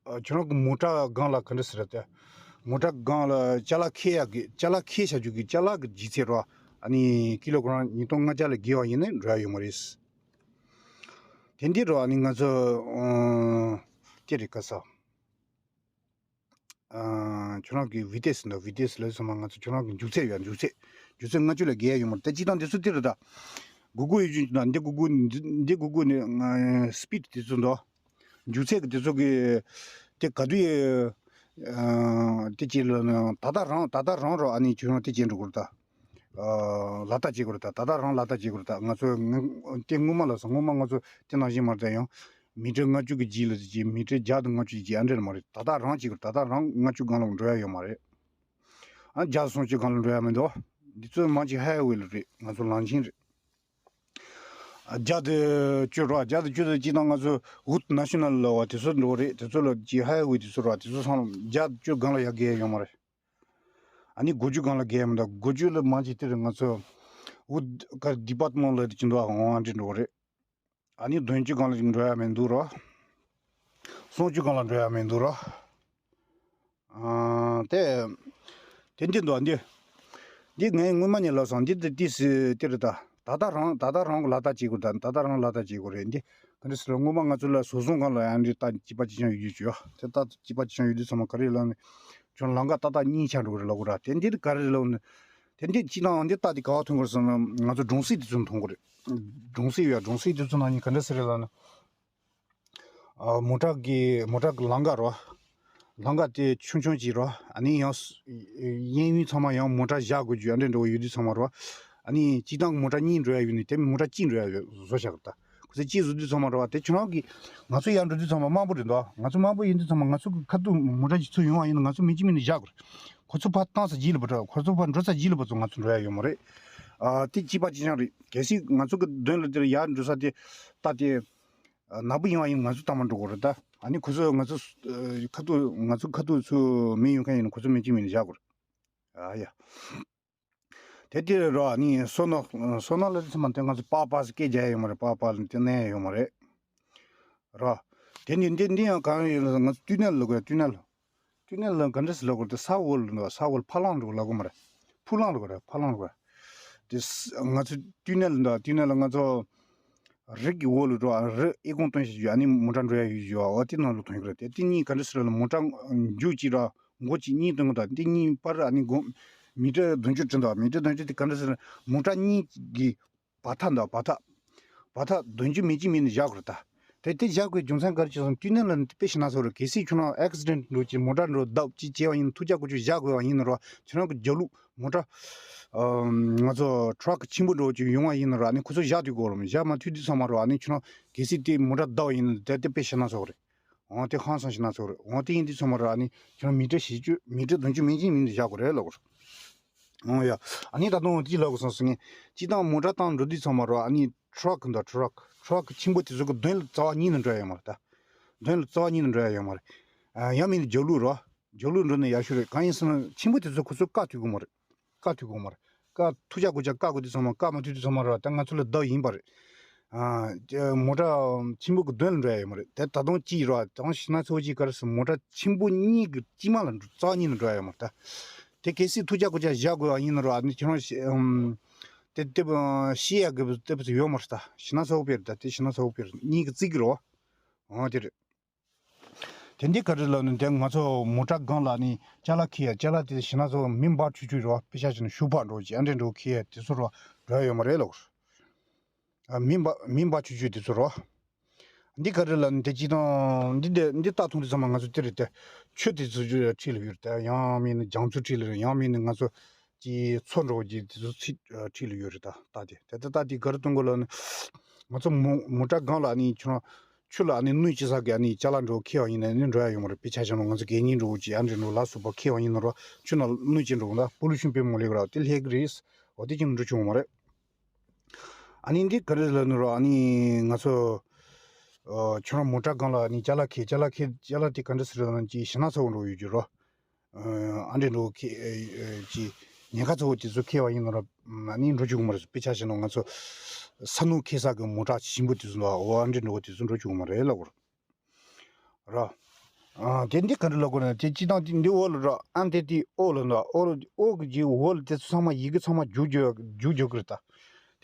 ཨ་ཁྱོད་རང་གི་མོ་ཊ་སྒང་ལ་ག་འདྲ་ཟེར་ཏེ། མོ་ཊ་སྒང་ལ་ཅ་ལག་འཁྱེར་ཡག་གི་ཅ་ལག་འཁྱེར་བྱ་རྒྱུ་གི་ཅ་ལག་གི་ལྗིད་ཚད་རོ། ཨ་ནི་ཀི་ལོ་གི་རང་ཉིས་སྟོང་ལྔ་བརྒྱ་ལས་བརྒལ་བ་ཡིན་ན་འགྲོ་ཡ་ཡོད་མ་རེད། དེ་འདི་རོ། ཨ་ནི་ང་ཚོ་ཨ་ཅི་རེད་ག་ས། ཨ་ཁྱོད་རང་གི་ཝི་ཏེ་སི་འདུག་ཝི་ཏེ་སི་ལབ་ཚང་མ་ང་ཚོ་ཁྱོད་རང་གི་མཇུག་ཚད་ཡོད། མཇུག་ཚད། མཇུག་ཚད་ལྔ་བཅུ་ལས་བརྒལ་ཡོད་མ་རེད། ད་སྤྱིར་བཏང་དེ་ཚོ་དེ་རེད་ད། གུ་གུ་ཡོད་རྒྱུ་ན་འདི་གུ་གུ་འདི་གུ་གུ་ནི་ཨ་སི་པིཌ་དེ་ཚོ་འདུག་མཇུག་ཚད་ཀྱི་དེ་ཚོ་གི་དེ་ག་དུས་ཡོད། ཨ་དེ་ཅི་ལབ་ན་ད་ལྟ་རང་ད་ལྟ་རང་རོ། ཨ་ནི་ཁྱོད་རང་དེ་བྱེད་འགྲོ་དགོས་རེད་ད། ཨ་ལག་བསྟར་བྱེད་དགོས་རེད་ད། ད་ལྟ་རང་ལག་བསྟར་བྱེད་དགོས་རེད་ད། ང་ཚོ་ང་དེ་སྔོན་མ་ལ་སོང་། སྔོན་མ་ང་ཚོ་དེ་ནང་བཞིན་མ་རེད་ད། ཡང་མི་ཊར་ལྔ་བཅུ་གི་རྗེས་ལ་ཅིག་མི་ཊར་བརྒྱ་དང་ལྔ་བཅུ་ཅིག་ཨ་འདྲ་མ་རེད། ད་ལྟ་རང་བྱེད་དགོས་རེད། ད་ལྟ་རང་ལྔ་བཅུ་སྒང་ལ་འགྲོ་ཡ་ཡོད་མ་རེད། ཨ་བརྒྱ་དང་སུམ་ཅུ་སྒང་ལ་འགྲོ་ཡ་མི་འདུག་འདི་ཚོ་མང་ཆེ་ཧའེ་ཝེ་ལ་རེད། ང་ཚོ་ལམ་ཆེན་རེད། ཨ་བརྒྱ་དང་བཅུ་རོ། བརྒྱ་དང་བཅུ་དང་གཅིག་དང་ང་ཚོ་ཝུཊ་ནེ་ཤ་ནལ་ལབ་པ་དེ་ཚོ་འགྲོ་རེད། དེ་ཚོ་ལ་ཅིག་ཧའེ་ཝེ་དེ་ཚོ་རོ། དེ་ཚོ་སང་བརྒྱ་དང་བཅུ་སྒང་ལ་ཡ་བརྒལ་ཡ་ཡོད་མ་རེད། ཨ་ནི་དགུ་བཅུ་སྒང་ལ་བརྒལ་མི་འདུག་དགུ་བཅུ་ལ་མང་ཆེ་དེར་ང་ཚོ་ཝུཊ་ཀར་ཌི་པཱར་ཊི་མེན་ཊི་ལ་དེ་ཅི་འདུག་ཨང་ཨ་འདྲ་འགྲོ་རེད། ཨ་ནི་བདུན་ཅུ་སྒང་ལ་འགྲོ་ཡ་མི་འདུག་རོ། སུམ་ཅུ་སྒང་ལ་འགྲོ་ཡ་མི་འདུག་རོ། ཨ་དེ་དེ་འདི་འདུག་འདི་འདི་ངས་སྔོན་མ་ནས་ལབ་སོང་། འདི་དེ་ཏིས་དེ་རེད་ད། ད་ལྟ་རང་ད་ལྟ་རང་གི་ལག་བསྟར་བྱེད་དགོས་ད། ད་ལྟ་རང་ལག་བསྟར་བྱེད་དགོས་རེད། འདི་ག་འདྲ་ཟེར་ལ། སྔོན་མ་ང་ཚོ་ལ་བཟོ་ཚོང་སྒང་ལ་ཡང་འདི་ལྟ་གཅིག་པ་གཅིག་རྐྱང་ཡོད་རྒྱུ་ཡོད། དེ་ལྟ་གཅིག་པ་གཅིག་རྐྱང་ཡོད་དུས་ཚང་མ་ག་རེ་ལབ་ན། ཁྱོད་ལམ་ཁ་ཏག་ཏག་གཉིས་ཆགས་འགྲོ་གི་རེད་ལབ་གི་ར། དེ་འདི་ག་རེ་ལབ་ན། དེ་འདི་སྤྱིར་བཏང་འདི་ལྟ་དེ་ག་བ་ཐོན་གི་རེད་ཟེར་ན། ང་ཚོ་སྒྲུང་གཟིགས་དེ་ཚོ་མཐོང་གི་རེད། སྒྲུང་གཟིགས་ཡོད། སྒྲུང་གཟིགས་དེ་ཚོ་ནང་ནས་ག་འདྲ་ཟེར་རེད་ལབ་ན། ཨ་མོ་ཊ་གི་མོ་ཊ་གི་ལམ་ཁ་རོ། ལམ་ཁ་དེ་ཆུང་ཆུང་ཅིག་རོ། ཨ་ནི་ཡང་ས་གཡས་གཡོན་ཚང་མ་ཡང་མོ་ཊ་བཞག་དགོས་རྒྱུ་ཨ་འདྲ་འདྲ་བོ་ཡོད་དུས་ཚང་མ་རོ། ཨ་ནི་སྤྱིར་བཏང་མོ་ཊ་གཉིས་འགྲོ་ཡ་ཡོད་ནི་དེ་མོ་ཊ་གཅིག་འགྲོ་ཡ་ཡོད་བཟོ་བཞག་གི་རེད་ད། ཁོ་ཚོས་གཅིག་བཟོ་དུས་ཚང་མ་རོ། དེ་ཁྱོད་རང་གི་ང་ཚོ་ཡར་འགྲོ་དུས་ཚང་མ་དམར་པོ་རེད་འདུག་ང་ཚོ་དམར་པོ་ཡིན་དུས་ཚང་མ་ང་ཚོ་གི་ཁ་ཐུག་མོ་ཊ་ཅིག་ཚུར་ཡོང་བ་ཡིན་ན་ང་ཚོ་མི་གཅིག་མིན་ནས་བཞག་དགོས་རེད། ཁོ་ཚོ་ཕར་བཏང་ས་རྗེས་ལ་བུད་འགྲོ། ཁོ་ཚོ་ཕར་འགྲོ་ས་རྗེས་ལ་བུད་ཚོ་ང་ཚོ་འགྲོ་ཡ་ཡོད་མ་རེད། ཨ་དེ་གཅིག་པ་གཅིག་རྐྱང་རེད། གལ་སྲིད་ང་ཚོ་གི་མདུན་ལ་དེར་ཡར་འགྲོ་ས་དེ་ལྟ་དེ། ཨ་ནག་པོ་ཡིན་བ་ཡིན་ན་ང་ཚོ་ལྟ་མ་འགྲོ་དགོས་རེད་ད། ཨ་ནི་ཁོ་ཚོ་ང་ཚོ་ཨ་ཁ་ཐུག་ང་ཚོ་ཁ་ཐུག་ཚུར་མི་ཡོང་མཁན་ཡིན་ན་ཁོ་ཚོ་མི་གཅིག་མིན་ནས་བཞག་དགོས་རེད། ཨ་ཡ། དེ་དེ་རེད་རོ། ཨ་ནི་སོ་ནོ་སོ་ནོ་ལ་དེ་ཚོ་མ་དེ་ང་ཚོ་པག་པག་ཟེར་སྐད་རྒྱག་ཡ་ཡོད་མ་རེད། པག་པག་ལ་དེ་ནས་ཡོད་མ་རེད་རོ། དེ་ནི་འདི་འདི་ཡང་གང་ཡིན་ལ་ང་ཚོ་ཏུ་ནེལ་ལབ་དགོས། ཏུ་ནེལ། ཏུ་ནེལ་ལ་ག་འདྲ་ཟེར་ལབ་དགོས་རེད། ས་འོག་ལ་འདུག་ས་འོག་ལ་ཕ་ལང་འདུག་ལབ་དགོས་མ་རེད། ཕུ་ལང་ལབ་དགོས་རེད། ཕ་ལང་ལབ་དགོས་རེད། དེ་ས་ང་ཚོ་ཏུ་ནེལ་འདུག་ཏུ་ནེལ་ལ་ང་ཚོ་རི་གི་འོག་ལ་འགྲོ། རི་ཨི་ཁུང་བཏོན་བྱས་ཡོད། ཨ་ནི་མོ་ཊ་འགྲོ་ཡ་ཡོད་ཡོད། འོ་དེ་ནང་ལ་ཐོན་གི་རེད། དེ་དེ་གཉིས་ག་འདྲ་ཟེར་ལབ་ན་མོ་ཊ་མཇུག་གཅིག་ར་མགོ་གཅིག་གཉིས་བཏོན་གི་འདུག་དེ་གཉིས་བར་ཨ་ནི་སྒོ་མི་ཊར་བདུན་ཅུ་བྲི་འདུག་མི་ཊར་བདུན་ཅུ་དེ་ག་འདྲ་ཟེར་ན་མོ་ཊ་གཉིས་ཀྱི་བར་ཐག་འདུག་བར་ཐག་བར་ཐག་བདུན་ཅུ་མི་གཅིག་མིན་ནས་བཞག་དགོས་རེད་ད། དེ་དེ་བཞག་དགོས་རྒྱུ་མཚན་ག་རེ་བྱས་སོང་། ཏུ་ནེལ་ལ་དཔེ་ཞིག་ན་ཚོ་རེད། གལ་སྲིད་ཁྱོད་རང་ཨེག་སི་ཌེན་ཊི་འགྲོ་ཅིག་མོ་ཊ་འགྲོ་བརྡབ་ཅིག་བྱས་པ་ཡིན་ན་ཐུགས་ཅག་ཀུ་ཅག་བཞག་དགོས་པ་ཡིན་ན་རོ། ཁྱོད་རང་གི་རྒྱབ་ལོགས་མོ་ཊ་ཨ་ང་ཚོ་ཊ་རག་ཆེན་པོ་འགྲོ་ཅིག་ཡོང་བ་ཡིན་ན་རོ། ཨ་ནི་ཁོ་ཚོ་བཞག་ཐུབ་དགོས་རོ། བཞག་མ་ཐུབ་དུས་ཚང་མ་རོ། ཨ་ནི་ཁྱོད་རང་གལ་སྲིད་དེ་མོ་ཊ་བརྡབ་པ་ཡིན་ན་དེ་དེ་དཔེ་ཞིག་ན་ཚོ་རེད། འོ་དེ་ཧང་སང་ཞིག་ན་ཚོ་རེད། འོ་དེ་ཡིན་དུས་ཚང་མ་རོ། ཨ་ནི་ཁྱོད་རང་མི་ཊར་བཞི་བཅུ་མི་ཊར་བདུན་ཅུ་མི་གཅིག་མིན་དུ་བཞག་དགོས་རེད་ལབ་དགོས་རེད། འོ་ཡ། ཨ་ནི་ད་དུང་ཅི་ལབ་དགོས་སོང་ཟེར་ངས། སྤྱིར་བཏང་མོ་ཊ་བཏང་འགྲོ་དུས་ཚང་མ་རོ། ཨ་ནི་ཊ་རག་འདུག་ཊ་རག་ཊ་རག་ཆེན་པོ་དེ་ཚོ་གི་མདུན་ལ་རྩ་བ་ཉིད་ནས་འགྲོ་ཡ་ཡོད་མ་རེད་ད། མདུན་ལ་རྩ་བ་ཉིད་ནས་འགྲོ་ཡ་ཡོད་མ་རེད། ཨ་ཡང་མིན་ན་རྒྱབ་ལོགས་རོ། རྒྱབ་ལོགས་འགྲོ་ན་ཡག་ཤོས་རེད། གང་ཡིན་ཟེར་ན་ཆེན་པོ་དེ་ཚོ་ཁོ་ཚོ་བཀག་ཐུབ་ཀྱི་མ་རེད། བཀག་ཐུབ་ཀྱི་མ་རེད། བཀག་ཐུགས་ཅག་ཀུ་ཅག་བཀག་དགོས་དུས་ཚང་མ་བཀག་མ་ཐུབ་དུས་ཚང་མ་རོ། ད་ང་ཚོ་ལ་བརྡབ་ཡིན་པ་རེད། ཨ་མོ་ཊ་ཆེན་པོ་གི་མདུན་ལ་འགྲོ་ཡ་ཡོད་མ་རེད། དེ་ད་དུང་ཅི་རོ། ད་དུང་ཞིག་ན་ཚོ་ཅིག་ག་རེ་ཟེར། མོ་ཊ་ཆེན་པོ་གཉིས་ཀྱི་དཀྱིལ་མ་ལ་འགྲོ་རྩ་བ་ཉིད་ནས་འགྲོ་ཡ་ཡོད་མ་རེད་ད། དེ་གལ་སྲིད་ཐུགས་ཅག་ཀུ་ཅག་བཞག་དགོས་པ་ཡིན་ན་རོ། ཨ་ནི་ཁྱོད་རང་ཤེས་ཨམ། དེ་དེ་ཤེས་ཡག་གི་དེ་བས་ཡོད་མ་རེད་ད། ཤི་ན་ཚ་བོ་དཔེ་རེད་ད། དེ་ཤི་ན་ཚ་བོ་དཔེ་རེད། གཉིས་ཀྱི་རྩིས་ཀྱི་རོ། འོ་དེ་རེད། དེ་འདི་ག་རེ་ལབ་ན་དེ་ང་ཚོ་མོ་ཊ་སྒང་ལ་ནི་ཅ་ལག་འཁྱེར་ཡ། ཅ་ལག་དེ་ཤི་ན་ཚ་བོ་མི་འབག་ཆུ་ཆུ་རོ། དཔེ་ཆ་བྱས་ན་ཤུ་བག་འགྲོ་ཅི་ཨ་འདྲས་འགྲོ་འཁྱེར་ཡ་དེ་ཚོ་རོ་འགྲོ་ཡ་ཡོད་མ་རེད་ལོ། ཨ་མི་འབག་མི་འབག་ཆུ་ཆུ་དེ་ཚོ་རོ། འདི་ག་རེ་ལབ་ན་དེ་སྤྱིར་བཏང་འདི་དེ་འདི་ལྟ་ཐུང་དུས་ཚང་མ་ང་ཚོ་དེ་རེད་དེ། ཆུ་དེ་ཚོ་ཁྲིད་ལ་ཡོད་རེད་དེ། ཡང་མིན་ན་རྒྱ་མཚོ་ཁྲིད་ལ་རེད། ཡང་མིན་ན་ང་ཚོ་ཀྱི་མཚོ་འགྲོ་གི་དེ་ཚོ་ཚིག་ཁྲིད་ལ་ཡོད་རེད་ད། ལྟ་དེ་དེ་ལྟ་དེ་ག་རེ་གཏོང་དགོས་ལབ་ན། ང་ཚོ་མོ་མོ་ཊ་སྒང་ལ་ནི་ཁྱོད་རང་ཆུ་ལ་ནི་སྣོད་ཅི་ཟ་གི་ནི་ཅ་ལག་འགྲོ་ཁེལ་བ་ཡིན་ན་ནི་འགྲོ་ཡ་ཡོད་མ་རེད། དཔེ་ཆ་བཞག་ན་ང་ཚོ་གད་སྙིགས་འགྲོ་གི་ཅི་ཨ་འདྲ་འགྲོ་ལ་སོགས་པ་ཁེལ་བ་ཡིན་ན་རོ། ཆུ་ནང་སྣོད་ཅི་འགྲོ་ན་པོ་ལུ་ཤན་དཔེ་མོ་ལེགས་ར་དེ་ལྷད་གི་རེད། འོ་དེ་ཅི་ནི་འགྲོ་ཆོག་མ་རེད། ཨ་ནི་འདི་ག་རེ་ལབ་ན་རོ། ཨ་ནི་ང་ཚོ་ཁྱོད་རང་མོ་ཊ་སྒང་ལ་ནི་ཅ་ལག་ཁེལ། ཅ་ལག་ཁེལ། ཅ་ལག་དེ་ག་འདྲ་ཟེར་ན་ཅི་ཞེ་ན་ཚ་བོ་འགྲོ་ཡོད་རྒྱུ་རོ། ཨ་འདྲ་འགྲོ་ཁེལ་ཅི་ཉེན་ཁ་ཚ་བོ་དེ་ཚོ་ཁེལ་བ་ཡིན་ན་རོ། ཨ་ནི་འགྲོ་བཅུག་གི་མ་རེད། དཔེ་ཆ་བཞག་ན་ང་ཚོ་ས་སྣུམ་ཁེལ་ས་གི་མོ་ཊ་ཞིམ་པོ་དེ་ཚོ་འདུག་འོ་ཨ་འདྲ་འགྲོ་དེ་ཚོ་འགྲོ་བཅུག་གི་མ་རེད་ལབ་གོ། ར། ཨ་དེ་འདི་ག་འདྲ་ལབ་དགོས་ན་དེ་སྤྱིར་བཏང་དེ་འདི་འོག་ལ་ར་ཨན་ཏི་ཏི་འོག་ལ་འདུག་འོག་ལ་འོག་གི་ཅིག་འོག་ལ་དེ་ཚོ་ཚང་མ་ཡི་གེ་ཚང་མ་རྒྱུག་རྒྱུག་རྒྱུག་རྒྱུག་གི་རེད་ད།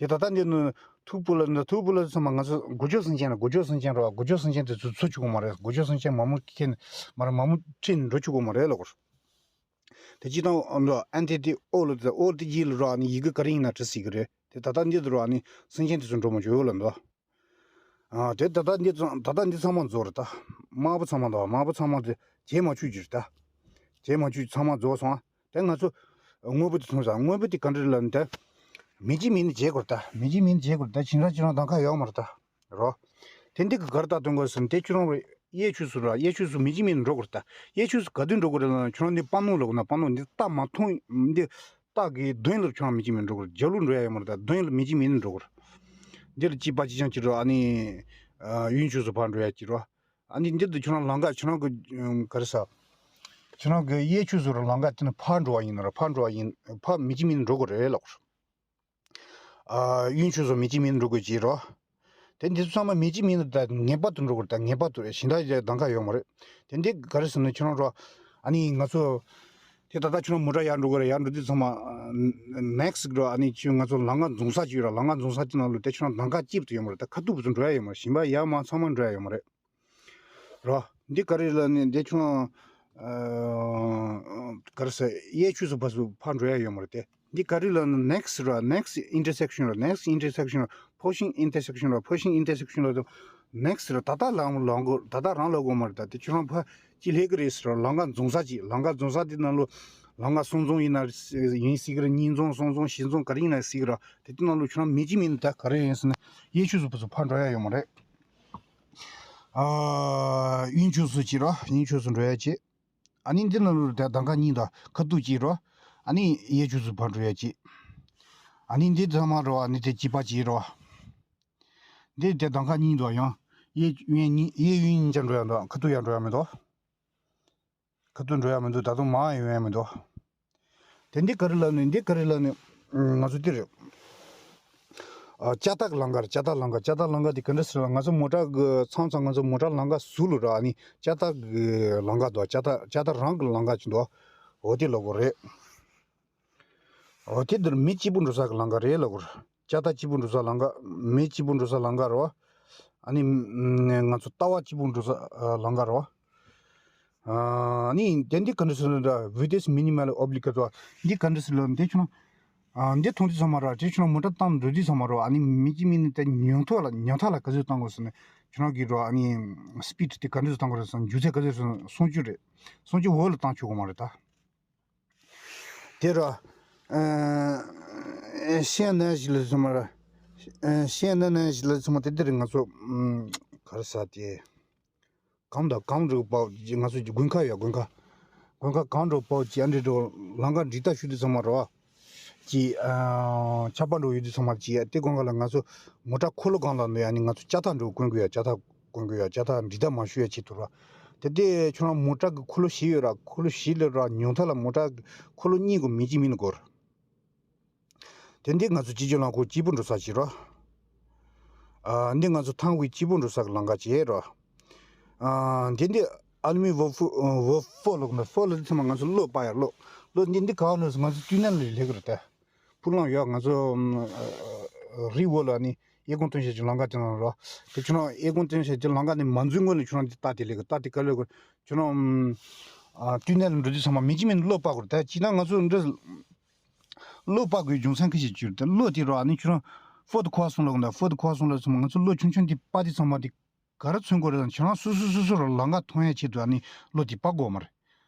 དེ་ད་ལྟ་འདི་ནི་ཐུག་པོ་ལ་འདི་ཐུག་པོ་ལ་ཚང་མ་ང་ཚོ་སྒོ་ཕྱུགས་སེམས་ཅན་ར། སྒོ་ཕྱུགས་སེམས་ཅན་ར། སྒོ་ཕྱུགས་སེམས་ཅན་དེ་ཚོ་འཚོ་བཅུག་གི་མ་རེད། སྒོ་ཕྱུགས་སེམས་ཅན་མ་མོ་ཁྱེར་མ་ར་མ་མོ་ཁྲིད་འགྲོ་བཅུག་གི་མ་རེད་ལབ་གོ། དེ་སྤྱིར་བཏང་འདི་ཨན་ཏི་ཏི་འོག་ལ་དེ་འོག་དེ་ཡི་ལ་ར་ནི་ཡི་གེ་ག་རེ་ཡིན་ན་བྲིས་སྲིད་གི་རེད། དེ་ད་ལྟ་འདི་དུ་ར་ནི་སེམས་ཅན་དེ་ཚོ་འགྲོ་མ་བཅུག་ལབ་འདུག་ཨ་དེ་ད་ལྟ་འདི་ཚང་ད་ལྟ་འདི་ཚང་མ་རྫོགས་རེད་ད། དམར་པོ་ཚང་མ་འདུག་དམར་པོ་ཚང་མ་དེ་བྱེ་མ་བཅུག་རྒྱུ་རེད་ད། བྱེ་མ་བཅུག་ཚང་མ་རྫོགས་སོང་། དེ་ང་ཚོ་སྔོན་པོ་དེ་མཐོང་ས། སྔོན་པོ་དེ་ག་འདྲ་རེད་ལབ་ན་དེ་མི་གཅིག་མིན་ནི་བྱེད་དགོས་རེད་ད། མི་གཅིག་མིན་ནི་བྱེད་དགོས་རེད་ད། ཁྱེད་རང་ཁྱེད་རང་གདམ་ག་ཡོད་མ་རེད་ད། རོ། དེ་འདི་གི་གར་ལྟ་སྟོན་དགོས་ཟེར་ན་དེ་ཁྱོད་རང་གཡས་ཕྱོགས་སུ་ར། གཡས་ཕྱོགས་སུ་མི་གཅིག་མིན་འགྲོ་དགོས་རེད་ད། གཡས་ཕྱོགས་སུ་ག་དུས་འགྲོ་དགོས་རེད་ལབ་ན་ཁྱོད་རང་འདི་པ་ནོ་ལ་གོ་ན། པ་ནོ་འདི་རྟ་མ་མཐོང་འདི་རྟ་གི་མདུན་ལ་ཁྱོད་རང་མི་གཅིག་མིན་འགྲོ་དགོས་རེད། རྒྱབ་ལོགས་འགྲོ་ཡ་ཡོད་མ་རེད་ད། མདུན་ལ་མི་གཅིག་མིན་འགྲོ་དགོས་རེད། འདི་ལ་གཅིག་པ་གཅིག་རྐྱང་གཅིག་རོ། ཨ་ནི་གཡོན་ཕྱོགས་སུ་ཕར་འགྲོ་ཡ་གཅིག་རོ། ཨ་ནི་འདི་དུ་ཁྱོད་རང་ལམ་ཁ་ཁྱོད་རང་གི་ག་རེ་ཟ། ཁྱོད་རང་གི་གཡས་ཕྱོགས་སུ་ར་ལམ་ཁ་དེ་ནི་ཕར་འགྲོ་བ་ཡིན་ན་ར། ཕར་འགྲོ་བ་ཡིན། ཕར་མི་གཅིག་མིན་འགྲོ་དགོས་རེད་ལབ་གོ། ཨ་གཡོན་ཕྱོགས་སུ་མི་གཅིག་མིན་འགྲོ་དགོས་ཀྱི་རོ། དེ་འདི་ཚོ་ཚང་མ་མི་གཅིག་མིན་ད་ངེས་པར་དུ་འགྲོ་དགོས་རེད་ད། ངེས་པར་དུ་རེད། གཞན་དག་ཡ་གདམ་ག་ཡོད་མ་རེད། དེ་འདི་ག་རེ་ཟེར་ན་ཁྱོད་རང་རོ། ཨ་ནི་ང་ཚོ་དེ་ད་ལྟ་ཁྱོད་རང་མོ་ཊ་ཡར་འགྲོ་དགོས་རེད། ཡར་འགྲོ་དུས་ཚང་མ་ནེག་སི་རོ། ཨ་ནི་ཁྱོད་ང་ཚོ་ལམ་ཁ་འཛོམས་ས་ཅིག་ཡོད་ར། ལམ་ཁ་འཛོམས་ས་དེ་ནང་ལོ་དེ་ཁྱོད་རང་གདམ་ག་གཅིག་ཏུ་ཡོད་མ་རེད་ད། ཁ་ཐུག་བུ་ཚོ་འགྲོ་ཡ་ཡོད་མ་རེད། གཞན་པ་ཡར་མར་ཚང་མ་འགྲོ་ཡ་ཡོད་མ་རེད། རོ། འདི་ག་རེ་ལབ་ནི་འདི་ཁྱོད་རང་ཨ་ག་རེ་ཟེར། གཡས་ཕྱོགས་སུ་ཕར་སུ་ཕར་འགྲོ་ཡ་ཡོད་མ་རེད་དེ། འདི་ག་རེ་ལབ་ན་ནེག་སི་ར། ནེག་སི་ཨིན་ཊར་སེག་ཤན་ར། ནེག་སི་ཨིན་ཊར་སེག་ཤན་ར། ཕོ་ཤིང་ཨིན་ཊར་སེག་ཤན་ར། ཕོ་ཤིང་ཨིན་ཊར་སེག་ཤན་ལ་དུ་ནེག་སི་ར། ད་ལྟ་ལམ་ལམ་གོ་ད་ལྟ་རང་ལ་གོ་མ་རེད་ད། དེ་ཁྱོད་རང་ཕ་ཅི་ལྷེ་གི་རེད་ཟེར་ར། ལམ་ཁ་འཛོམས་ས་ཅིག་ལམ་ཁ་འཛོམས་ས་དེ་ནང་ལོ་ལམ་ཁ་གསུམ་འཛོམས་ཡིན་ན་ཡིན་སྲིད་གི་ར། གཉིས་འཛོམས་གསུམ་འཛོམས་བཞི་འཛོམས་ག་རེ་ཡིན་ན་སྲིད་གི་ར། དེ་དེ་ནང་ལོ་ཁྱོད་རང་མི་གཅིག་མིན་ད་ག་རེ་ཡིན་ཟེར་ན་གཡས་ཕྱོགས་སུ་ཕ་སུ་ཕར་འགྲོ་ཡ་ཡོད་མ་རེད། ཨ་གཡོན་ཕྱོགས་སུ་ཅིག་ར། གཡོན་ཕྱོགས་སུ་འགྲོ་ཡ་ཅིག་ཨ་ནི་འདི་ནང་ལོ་དེ་གདམ་ག་གཉིས་དང་ཁ་ཐུག་གཅིག་རོ། ཨ་ནི་གཡས་ཕྱོགས་སུ་ཕར་འགྲོ་ཡ་གཅིག་ཨ་ནི་འདི་ཚང་མ་རོ། ཨ་ནི་དེ་གཅིག་པ་གཅིག་རོ། འདི་དེ་གདམ་ག་གཉིས་དང་ཡང་གཡས་གཡོན་གཉིས། གཡས་གཡོན་གཉིས་ཆ་འགྲོ་ཡ་འདུག་ཁ་ཐུག་ཡང་འགྲོ་ཡ་མི་འདུག་ཁ་ཐུག་འགྲོ་ཡ་མི་འདུག་ད་དུང་མར་ཡང་ཡོང་ཡ་མི་འདུག་དེ་འདི་ག་རེ་ལབ་ནི། འདི་ག་རེ་ལབ་ནི། ང་ཚོ་འདི་རེད། ཨ་ལྕགས་ཐག་ལམ་ཁ་རེད། ལྕགས་ཐག་ལམ་ཁ། ལྕགས་ཐག་ལམ་ཁ་དེ་ག་འདྲ་ཟེར་ན་ང་ཚོ་མོ་ཊ་གི་མཚམས་མཚམས་ང་ཚོ་མོ་ཊ་ལམ་ཁ་ཟུར་ལ་ར། ཨ་ནི་ལྕགས་ཐག་གི་ལམ་ཁ་འདུག་ལྕགས་ཐག་ལྕགས་ཐག་རང་གི་ལམ་ཁ་ཅིག་འདུག་འོ་དེ་ལབ་དགོས་རེད། འོ་དེ་འདིར་མི་གཅིག་པུ་འགྲོ་ས་གི་ལམ་ཁ་རེད་ལབ་དགོས་རེད། ལྕགས་ཐག་གཅིག་པུ་འགྲོ་ས་ལམ་ཁ། མི་གཅིག་པུ་འགྲོ་ས་ལམ་ཁ་རེད་བ། ཨ་ནི་ང་ཚོ་ལྟ་བ་གཅིག་པུ་འགྲོ་ས་ལམ་ཁ་རེད་བ། ཨ་ནི་དེ་འདི་ག་འདྲ་ཟེར་ན་འདྲ། vitesse minimale obligatoire འདི་ག་འདྲ་ཟེར་ལབ་ན། དེ་ཁྱོད་རང་ཨ་འདི་མཐོང་དུས་ཙམ་མ་ར། དེ་ཁྱོད་རང་མོ་ཊ་བཏང་འགྲོ་དུས་ཙམ་མ་ར། ཨ་ནི་མི་གཅིག་མིན་ནི་དེ་ཉུང་མཐོ་ལ་ཉུང་མཐའ་ལ་ག་ཚོད་བཏང་དགོས་ཟེར་ན། ཁྱོད་རང་གིས་ར་ཨ་ནི་སི་པིཌ་དེ་ག་འདྲ་ཟེར་བཏང་དགོས་རེད་ཟེར་ན། རྒྱུ་ཚད་ག་ཚོད་ཟེར་ན་སུམ་ཅུ་རེད། སུམ་ཅུ་འོག་ལ་བཏང་ཆོག་གི་མ་རེད་ད། དེ་ར། ཨ་ཤེས་ན་ཞིག་ལ་ཚང་མ་ར། ཨ་ཤེས་ན་ན་ཞིག་ལ་ཚང་མ་དེ་དེ་རེད། ང་ཚོ་ཨམ་ག་རེ་ཟ་དེ། གངས་དང་གངས་འགྲོ་པའོ། ང་ཚོ་དགུན་ཁ་ཡ་དགུན་ཁ། དགུན་ཁ་གངས་འགྲོ་པའོ་ཅི་ཨ་འདྲེ་འགྲོ་ལམ་ཁ་འདྲི་ལྟ་ཞུ་དུས་ཚང་མ་ར། ཅི་ཨ་ཆར་པ་འགྲོ་ཡོད་དུས་ཚང་མ་ཅི་ཡ་དེ་དགུན་ཁ་ལ་ང་ཚོ་མོ་ཊ་འཁོར་ལོ་སྒང་ལ་ནུ་ཡ་ནི་ང་ཚོ་ལྕགས་ཐག་འགྲོ་གོན་དགོས་ཡ། ལྕགས་ཐག་གོན་དགོས་ཡ། ལྕགས་ཐག་འདྲི་ལྟ་མ་ཞུ་ཡ་ཆེད་དུ་ར། དེ་དེ་ཁྱོད་རང་མོ་ཊ་གི་འཁོར་ལོ་བཞི་ཡོད་ར། འཁོར་ལོ་བཞི་ལས་ར་ཉུང་མཐའ་ལ་མོ་ཊ་གི་འཁོར་ལོ་གཉིས་གོ་མི་གཅིག་མིན་ནི་གོ་ར། དེ་འདི་ང་ཚོ་སྤྱི་སྤྱོད་རླངས་འཁོར་གཅིག་པུ་འགྲོ་ས་ཅིག་རོ། ཨ་འདི་ང་ཚོ་ཐང་བའི་གཅིག་པུ་འགྲོ་ས་གི་ལམ་ཁ་ཅིག་རོ། ཨ་འདི་འདི་ཨ་ལུ་མི་ཝོ་ཧྥུ་ཝོ་ཧྥོ་ལོག་ན་ཧྥོ་ལོག་འདི་ཚང་མ་ང་ཚོ་གློག་སྤར་ཡ། གློག་གློག་འདི་འདི་ག་བ་ནས་ང་ཚོ་ཏུན་ནེལ་ལ་སླེབས་གི་རེད་དེ། ཕུ་ལང་ཡོད། ང་ཚོ་ཨ་རི་བོ་ལ་ནི་ཨེ་ཀོང་སྟོན་བྱེད་ཀྱི་ལམ་ཁ་དེ་ནང་རོ། དེ་ཁྱོད་རང་ཨེ་ཀོང་སྟོན་བྱེད་ཀྱི་ལམ་ཁ་ནི་མ་འཛུལ་སྔོན་ལ་ཁྱོད་རང་འདི་ལྟ་དེ་ལེགས་གི། ལྟ་དེ་ག་ལེགས་གི། ཁྱོད་རང་ཨ་ཏུན་ནེལ་འགྲོ་དུས་ཚང་མ་མི་གཅིག་མིན་གློག་སྤར་དགོས་རེད་དེ། ཅི་ན་ང་ཚོ་འདི། གློག་སྤར་དགོས་རྒྱུ་མཚན་ཁ་ཤས་ཅིག་ཡོད་དེ། གློག་དེ་རོ་ཨ་ནི་ཁྱོད་རང་ཧྥོར་ཌི་ཁོ་ཝ་སོང་ལ་གོ་ན། ཧྥོར་ཌི་ཁོ་ཝ་སོང་ལ་ཚང་མ་ང་ཚོ་གློག་ཆུང་ཆུང་དེ་སྤར་དེ་ཚང་མ་དེ་ ག་རེ་མཚོན་དགོས་རེད་དང་ཁྱེད་རང་སོ་སོ་སོ་སོ་ར་ལམ་ཁ་མཐོང་ཡ་ཆེད་དུ་ཨ་ནི་གློག་དེ་སྤར་དགོས་མ་རེད།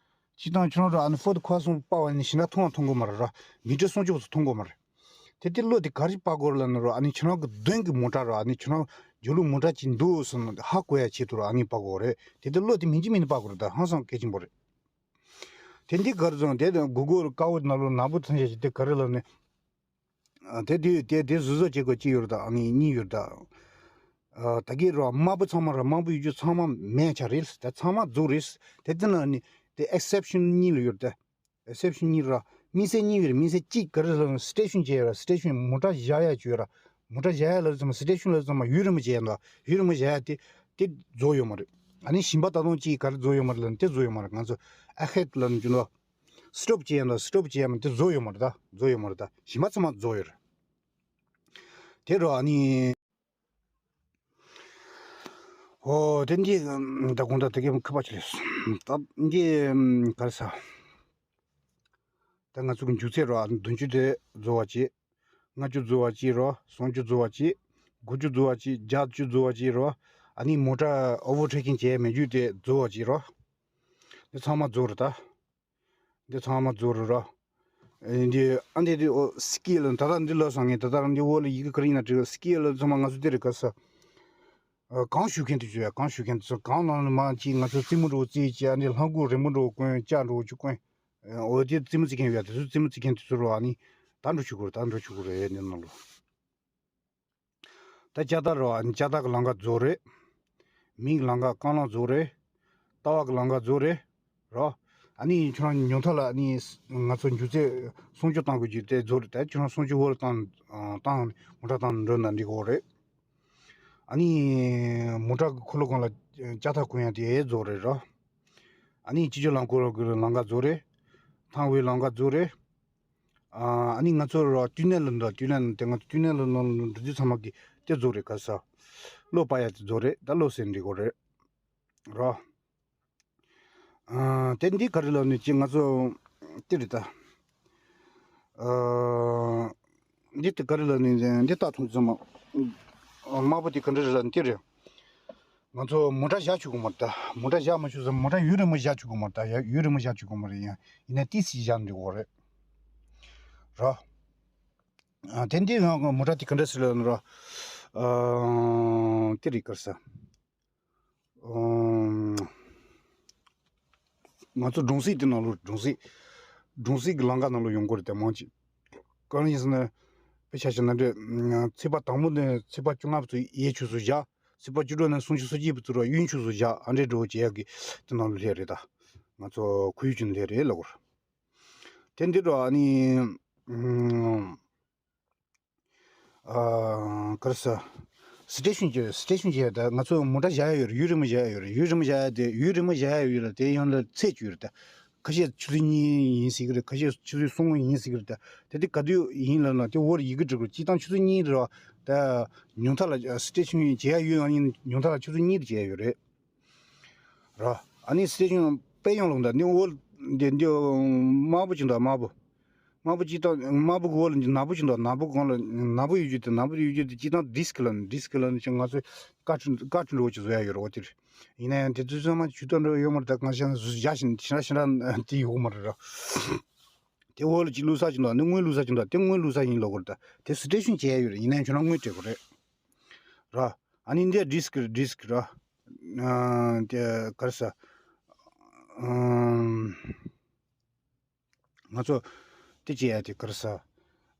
སྤྱིར་བཏང་ཁྱེད་རང་ར་ཨ་ནི་ཧྥོར་ཌི་ཁོ་སོང་སྤར་བ་ནི་ཞིང་ཁ་མཐོང་བ་མཐོང་དགོས་མ་རེད་ར། མི་ཊར་སུམ་ཅུ་སོགས་མཐོང་དགོས་མ་རེད། དེ་དེ་གློག་དེ་ག་རེ་སྤར་དགོས་རེད་ལབ་ན་ར་ཨ་ནི་ཁྱེད་རང་གི་མདུན་གྱི་མོ་ཊ་ར་ཨ་ནི་ཁྱེད་རང་རྒྱུག་ལུགས་མོ་ཊ་ཅིག་འདུག་ཟེར་ན་ཧ་གོ་ཡ་ཆེད་དུ་ར་ཨ་ནི་སྤར་དགོས་རེད། དེ་དེ་གློག་དེ་མིན་གཅིག་མིན་གཅིག་སྤར་དགོས་རེད་ད་ཧང་སང་གལ་ཆེན་པོ་རེད། དེ་འདི་གར་སོང་དེ་དང་གུ་གུལ་དཀར་པོ་ནང་ལོགས་ནག་པོ་ཐོན་བྱ་ཞིག་དེ་ག་རེ་ལབ་ནས། ཨ་དེ་དུས་དེ་དེ་བཟོ་བཟོ་བྱེད་དགོས་ཅི་ཡོད་ད་ཨ་ནི་གཉིས་ཡོད་ད། ཨ་ད་གི་རོ་དམར་པོ་ཚང་མ་ར་དམར་པོ་ཡོད་རྒྱུ་ཚང་མ་མེད་ཆ་རེད་ད་ཚང་མ་རྫོགས་རེད། དེ་དེ་ན་ནི་དེ་ཨེག་སེབ་ཤན་གཉིས་ལ་ཡོད་ད། ཨེག་སེབ་ཤན་གཉིས་ར་དམིགས་བསལ་གཉིས་ཡོད་རེད། དམིགས་བསལ་གཅིག་ག་རེ་ལབ་ན་སི་ཊེ་ཤན་བྱས་ཡོད་ར་སི་ཊེ་ཤན་མོ་ཊ་བཞག་ཡ་ཅིག་ཡོད་ར། མོ་ཊ་བཞག་ཡ་ལ་ཚང་མ་སི་ཊེ་ཤན་ལ་ཚང་མ་ཡུན་རིང་པོ་བྱས་ཡ་ད་ཡུན་རིང་པོ་བྱས་ཡ་དེ་དེ་རྫོགས་ཡོད་མ་རེད། ཨ་ནི་གཞན་པ་ད་དུང་གཅིག་ག་རེ་རྫོགས་ཡོད་མ་རེད་ལབ་ན་དེ་རྫོགས་ཡོད་མ་རེད་ང་ཚོ་ཨ་ཧེད་ལབ་ན་རྒྱུ་ནོ། སི་ཊོབ་བྱས་ཡ་ད་སི་ཊོབ་བྱས་ཡ་མ་དེ་རྫོགས་ཡོད་མ་རེད་ད་རྫོགས་ཡོད་མ་རེད་ད་གཞན་པ་ཚང་མ་རྫོགས་ཡོད་རེད། དེ་རུ་ཨ་ནི། ཨོ་དེ་འདི་ད་དགོང་དག་དེ་གའི་ཁ་པར་ཅི་ལས་ད་འདི་ག་རེ་ཟ། ད་ང་ཚོ་གི་མཇུག་ཚད་རུ་ཨ་ནི་བདུན་ཅུ་དེ་རྫོགས་པ་བྱེད། ལྔ་བཅུ་རྫོགས་པ་བྱེད་རུ་སུམ་ཅུ་རྫོགས་པ་བྱེད། དགུ་བཅུ་རྫོགས་པ་བྱེད་བརྒྱད་ཅུ་རྫོགས་པ་བྱེད་རུ་ཨ་ནི་མོ་ཊ་ཨོ་ཝར་ཊེ་ཀིང་བྱས་མེད་རྒྱུ་དེ་རྫོགས་པ་བྱེད་རུ། འདི་ཚང་མ་རྫོགས་རེད་ད། འདི་ཚང་མ་རྫོགས་རེད་ར། ཨེ་འདི་ཨ་འདི་འདི་ཨོ་སི་ཀི་ལ་ད་ལྟ་འདི་ལ་སང་ངས་ད་ལྟ་འདི་འོག་ལ་ཡི་གེ་ག་རེ་ཡིན་ན་བྲིས་སི་ཀི་ལ་ཚང་མ་ང་ཚོ་འདི་རེད་ག་ས། ཨ་གང་ཞུ་མཁན་དེ་ཚོ་ཡ་གང་ཞུ་མཁན་དེ་ཚོ་གང་ནང་ལ་མ་གཅིག་ང་ཚོ་རྩེད་མོ་འགྲོ་རྩེད་ཅིག་ཨ་འདི་ལྷ་མགོ་རི་མོ་འགྲོ་གོན་ལྕགས་འགྲོ་ཆུ་གོན། ཨོ་དེ་རྩེད་མོ་རྩེད་མཁན་ཡོད་དེ་ཚོ་རྩེད་མོ་རྩེད་མཁན་དེ་ཚོ་རོ་ཨ་ནི་ད་འགྲོ་ཆུ་གོ་རེད་ད་འགྲོ་ཆུ་གོ་རེད་འདི་ནང་ལ། ད་ལྕགས་རྟ་རོ་ཨ་ནི་ལྕགས་རྟ་གི་ལམ་ཁ་རྫོགས་རེད། མིའི་ལམ་ཁ་རྐང་ལམ་རྫོགས་རེད། ལྟ་བ་གི་ལམ་ཁ་རྫོགས་རེད། རོ། ཨ་ནི་ཁྱོད་རང་ཉུང་མཐའ་ལ་ཨ་ནི་ང་ཚོ་མཇུག་ཚད་སུམ་ཅུ་བཏང་དགོས་ཀྱི་དེ་རྫོགས་རེད་ད་ཁྱོད་རང་སུམ་ཅུ་འོག་ལ་བཏང་བཏང་མོ་ཊ་བཏང་འགྲོ་ན་འགྲིག་གི་རེད། ཨ་ནི་མོ་ཊ་གི་འཁོར་ལོ་སྒང་ལ་ལྕགས་རྟ་གོན་ཡ་དེ་རྫོགས་རེད་རོ། ཨ་ནི་སྤྱི་སྤྱོད་རླངས་འཁོར་གི་ལམ་ཁ་རྫོགས་རེད། ཐང་བའི་ལམ་ཁ་རྫོགས་རེད། ཨ་ནི་ང་ཚོ་ར་ཏུན་ནེལ་ལ་འདུག་ཏུན་ནེལ་དེ་ང་ཚོ་ཏུན་ནེལ་ལ་ནང་ལ་འགྲོ་དུས་ཚང་མ་གི་དེ་རྫོགས་རེད་ག་ས། གློག་སྤར་ཡ་དེ་རྫོགས་རེད་ད་གློག་ཟེར་འགྲིག་གོ་རེད། ར། ཨ་དེ་འདི་ག་རེ་ལབ་ནས་ཅི་ང་ཚོ་དེ་རེད་ད། ཨ་འདི་དེ་ག་རེ་ལབ་ནས་འདི་ལྟ་ཐུང་ཚང་མ། དམར་པོ་དེ་ག་འདྲ་རེད་ལབ་ནས་དེ་རེད། ང་ཚོ་མོ་ཊ་བཞག་ཆོག་གི་མ་རེད་ད། མོ་ཊ་བཞག་མ་ཆོག་ཟེར་མོ་ཊ་ཡུན་རིང་མོ་བཞག་ཆོག་གི་མ་རེད་ད། ཡ་ཡུན་རིང་མོ་བཞག་ཆོག་གི་མ་རེད་ཡ། ཡིན་ན་ཏི་སི་བཞག་འགྲིག་གོ་རེད། ར། ཨ་དེ་འདི་ང་མོ་ཊ་དེ་ག་འདྲ་ཟེར་ལབ་ན་ར། ཨ་དེ་རེད་ག་རེ་ཟ། ཨ་ང་ཚོ་སྒྲུང་གཟིགས་དེ་ནང་ལོགས་སྒྲུང་གཟིགས། སྒྲུང་གཟིགས་ཀྱི་ལམ་ཁ་ནང་ལོགས་ཡོང་གི་རེད་དེ་མང་ཆེ། གང་ཡིན་ཟེར་ན། དཔེ་ཆ་བཞག་ན་འདྲ། ཚེག་བར་དང་པོ་ནས་ཚེག་བར་བཅོ་ལྔ་བར་དུ་ཡས་ཆོས་སུ་བཞག་ཚེག་བར་བཅུ་དྲུག་ནས་སུམ་ཅུ་སོ་གཅིག་བར་དུ་ར་དབྱིན་ཆོས་སུ་བཞག་ཨ་འདྲས་འགྲོ་བྱེད་ཡག་གི་དེ་ནང་ལ་སླེབས་རེད་ད། ང་ཚོ་ཁོར་ཡུག་ཅན་སླེབས་རེད་ལབ་དགོས་རེད། དེ་འདི་འགྲོ་ཨ་ནི། ཨ་ག་རེ་ཟ། སི་ཊེ་ཤན་གྱི་སི་ཊེ་ཤན་གྱི་ད་ང་ཚོ་མོ་ཊ་བཞག་ཡ་ཡོད་རེད་ཡུན་རིང་མོ་བཞག་ཡ་ཡོད་རེད་ཡུན་རིང་མོ་བཞག་ཡ་དེ་ཡུན་རིང་མོ་བཞག་ཡ་ཡོད་རེད་དེ་ཡང་ལ་ཚད་ཅིག་ཡོད་རེད་ད། ཁ་ཤས་ཆུ་ཚོད་གཉིས་ཡིན་ཟེར་གི་རེད། ཁ་ཤས་ཆུ་ཚོད་གསུམ་ཡིན་ཟེར་གི་རེད་ད། དེ་དེ་ག་དུས་ཡིན་ལབ་ན་དེ་འོག་ཡི་གེ་འབྲི་དགོས། སྤྱིར་བཏང་ཆུ་ཚོད་གཉིས་རེད་བ། ད་ཉུང་མཐའ་ལ་སི་ཊེ་ཤན་བྱེད་ཡ་ཡོད་ཡིན་ཉུང་མཐའ་ལ་ཆུ་ཚོད་གཉིས་རེ་བྱེད་ཡ་ཡོད་རེད། ར། ཨ་ནི་སི་ཊེ་ཤན་དཔེ་ཡོང་ལུགས་འདྲ་ནི་འོག་འདི་འདི་དམར་པོ་ཅིག་འདུག་དམར་པོ། དམར་པོ་ཅིག་དང་དམར་པོ་གི་འོག་ལ་འདི་ནག་པོ་ཅིག་འདུག་ནག་པོ་གང་ལ་ནག་པོ་ཡོད་རྒྱུ་དེ་ནག་པོ་ཡོད་རྒྱུ་དེ་སྤྱིར་བཏང་ཌི་སི་ཀི་ལ་ཌི་སི་ཀི་ལ་ནི་ང་ཚོས་ཀ་ཁྲི་ཀ་ཁྲི་འདྲ་བོ་ཅིག་བཟོ་ཡ་ཡོད་རེད་འོ་དེ་རེད། ཡིན་ན་ཡང་དེ་ཚོ་ཚང་མ་ཇུས་གཏོགས་འདྲ་ཡོད་མ་རེད་ད་གང་ཤར་ན་བཟོ་བཞག་བཞིན་ཞེ་དྲག་ཞེ་དྲག་དེ་ཡོད་མ་རེད་ར། དེ་འོག་ལ་ཅིག་བླུགས་ས་ཅིག་འདུག་དེ་སྔོན་བླུགས་ས་ཅིག་འདུག་དེ་སྔོན་བླུགས་ས་ཡིན་ལབ་དགོས་རེད་ད། དེ་སི་ཊེ་ཤན་བྱེད་ཡ་ཡོད་རེད་ཡིན་ན་ཡང་ཁྱོད་རང་སྔོན་སྤྲད་དགོས་རེད། ར། ཨ་ནི་འདི་ཌི་སི་ཀི་རེད་ཌི་སི་ཀི་ར། ཨ་དེ་ག་རེ་ཟ། ཨམ། ང་ཚོ་དེ་བྱེད་ཡ་དེ་ག་རེ་ཟ།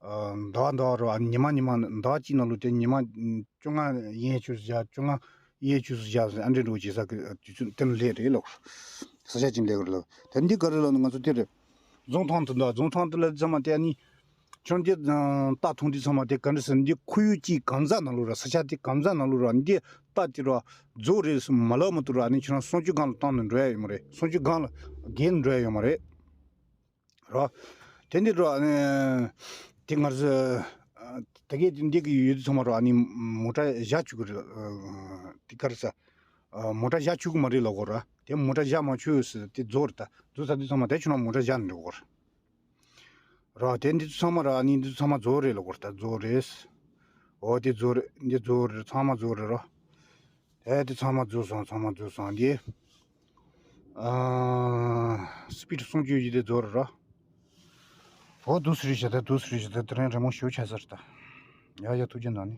ཨ་ཟླ་བ་ཟླ་བ་རོ་ཨ་ཉི་མ་ཉི་མ་ཟླ་བ་གཅིག་ནང་ལོ་དེ་ཉི་མ་བཅོ་ལྔ་ཡན་ཆོས་སུ་བཞག་བཅོ་ལྔ་ཡན་ཆོས་སུ་བཞག་ཟེར་ཨ་འདྲས་འགྲོ་བྱེད་ས་གི་དུས་ཚོད་དེ་ནས་སླེབས་རེད་ལོ། ས་ཆ་ཅིག་སླེབས་རེད་ལོ། དེ་འདི་ག་རེ་ལབ་ན་ང་ཚོ་དེ་རེད། རྫོང་ཐང་དུ་འདུག་རྫོང་ཐང་དུ་ལ་ཚང་མ་དེ་ཨ་ནི། ཁྱོད་འདི་རྟ་ཐོང་དུས་ཚང་མ་དེ་ག་འདྲ་ཟེར་འདི་ཁོར་ཡུག་གཅིག་གང་ཟག་ནང་ལོ་ར་ས་ཆ་དེ་གང་ཟག་ནང་ལོ་ར་འདི་རྟ་དེ་ར་རྫོགས་རེད་མ་ལབ་མ་ཐུབ་ར་ཨ་ནི་ཁྱོད་རང་སུམ་ཅུ་སྒང་ལ་བཏང་ནས་འགྲོ་ཡ་ཡོད་མ་རེད་སུམ་ཅུ་སྒང་ལ་བརྒལ་ནས་འགྲོ་ཡ་ཡོད་མ་རེད། རོ། དེ་འདི་འགྲོ་ཨ་ནི། དེ་ང་ཚོ། ད་གས་འདི་གི་ཡོད་དུས་ཚང་མ་རོ་ཨ་ནི་མོ་ཊ་བཞག་བཅུག་གི་རེད། དེ་ག་རེ་ཟ། མོ་ཊ་བཞག་བཅུག་གི་མ་རེད་ལབ་དགོས་ར། དེ་མོ་ཊ་བཞག་མ་བཅུག་ཟེར་དེ་རྫོགས་རེད་ད། རྫོགས་ཚར་དུས་ཚང་མ་དེ་ཁྱོད་རང་མོ་ཊ་བཞག་ནས་འགྲོ་དགོས་ར། རོ་དེ་འདི་ཚང་མ་ར་ཨ་ནི་འདི་ཚང་མ་རྫོགས་རེད་ལབ་དགོས་རེད་ད་རྫོགས་རེད། འོ་དེ་རྫོགས་རེད་འདི་རྫོགས་རེད་ཚང་མ་རྫོགས་རེད་རོ། ཨེ་དེ་ཚང་མ་རྫོགས་སོང་། ཚང་མ་རྫོགས་སོང་། འདི་ཨ་སི་པི་ཌི་སུམ་ཅུ་ཡི་དེ་རྫོགས་རེད་ར། འོ་དུས་སུ་རེད་བྱས་ཏེ། དུས་སུ་རེད་བྱས་ཏེ། དེ་རིང་རི་མོ་ཞེ་པོ་ཆགས་ས་རེད་ད། ཡ་ཡ་ཐུགས་རྗེ་གནང་ནི།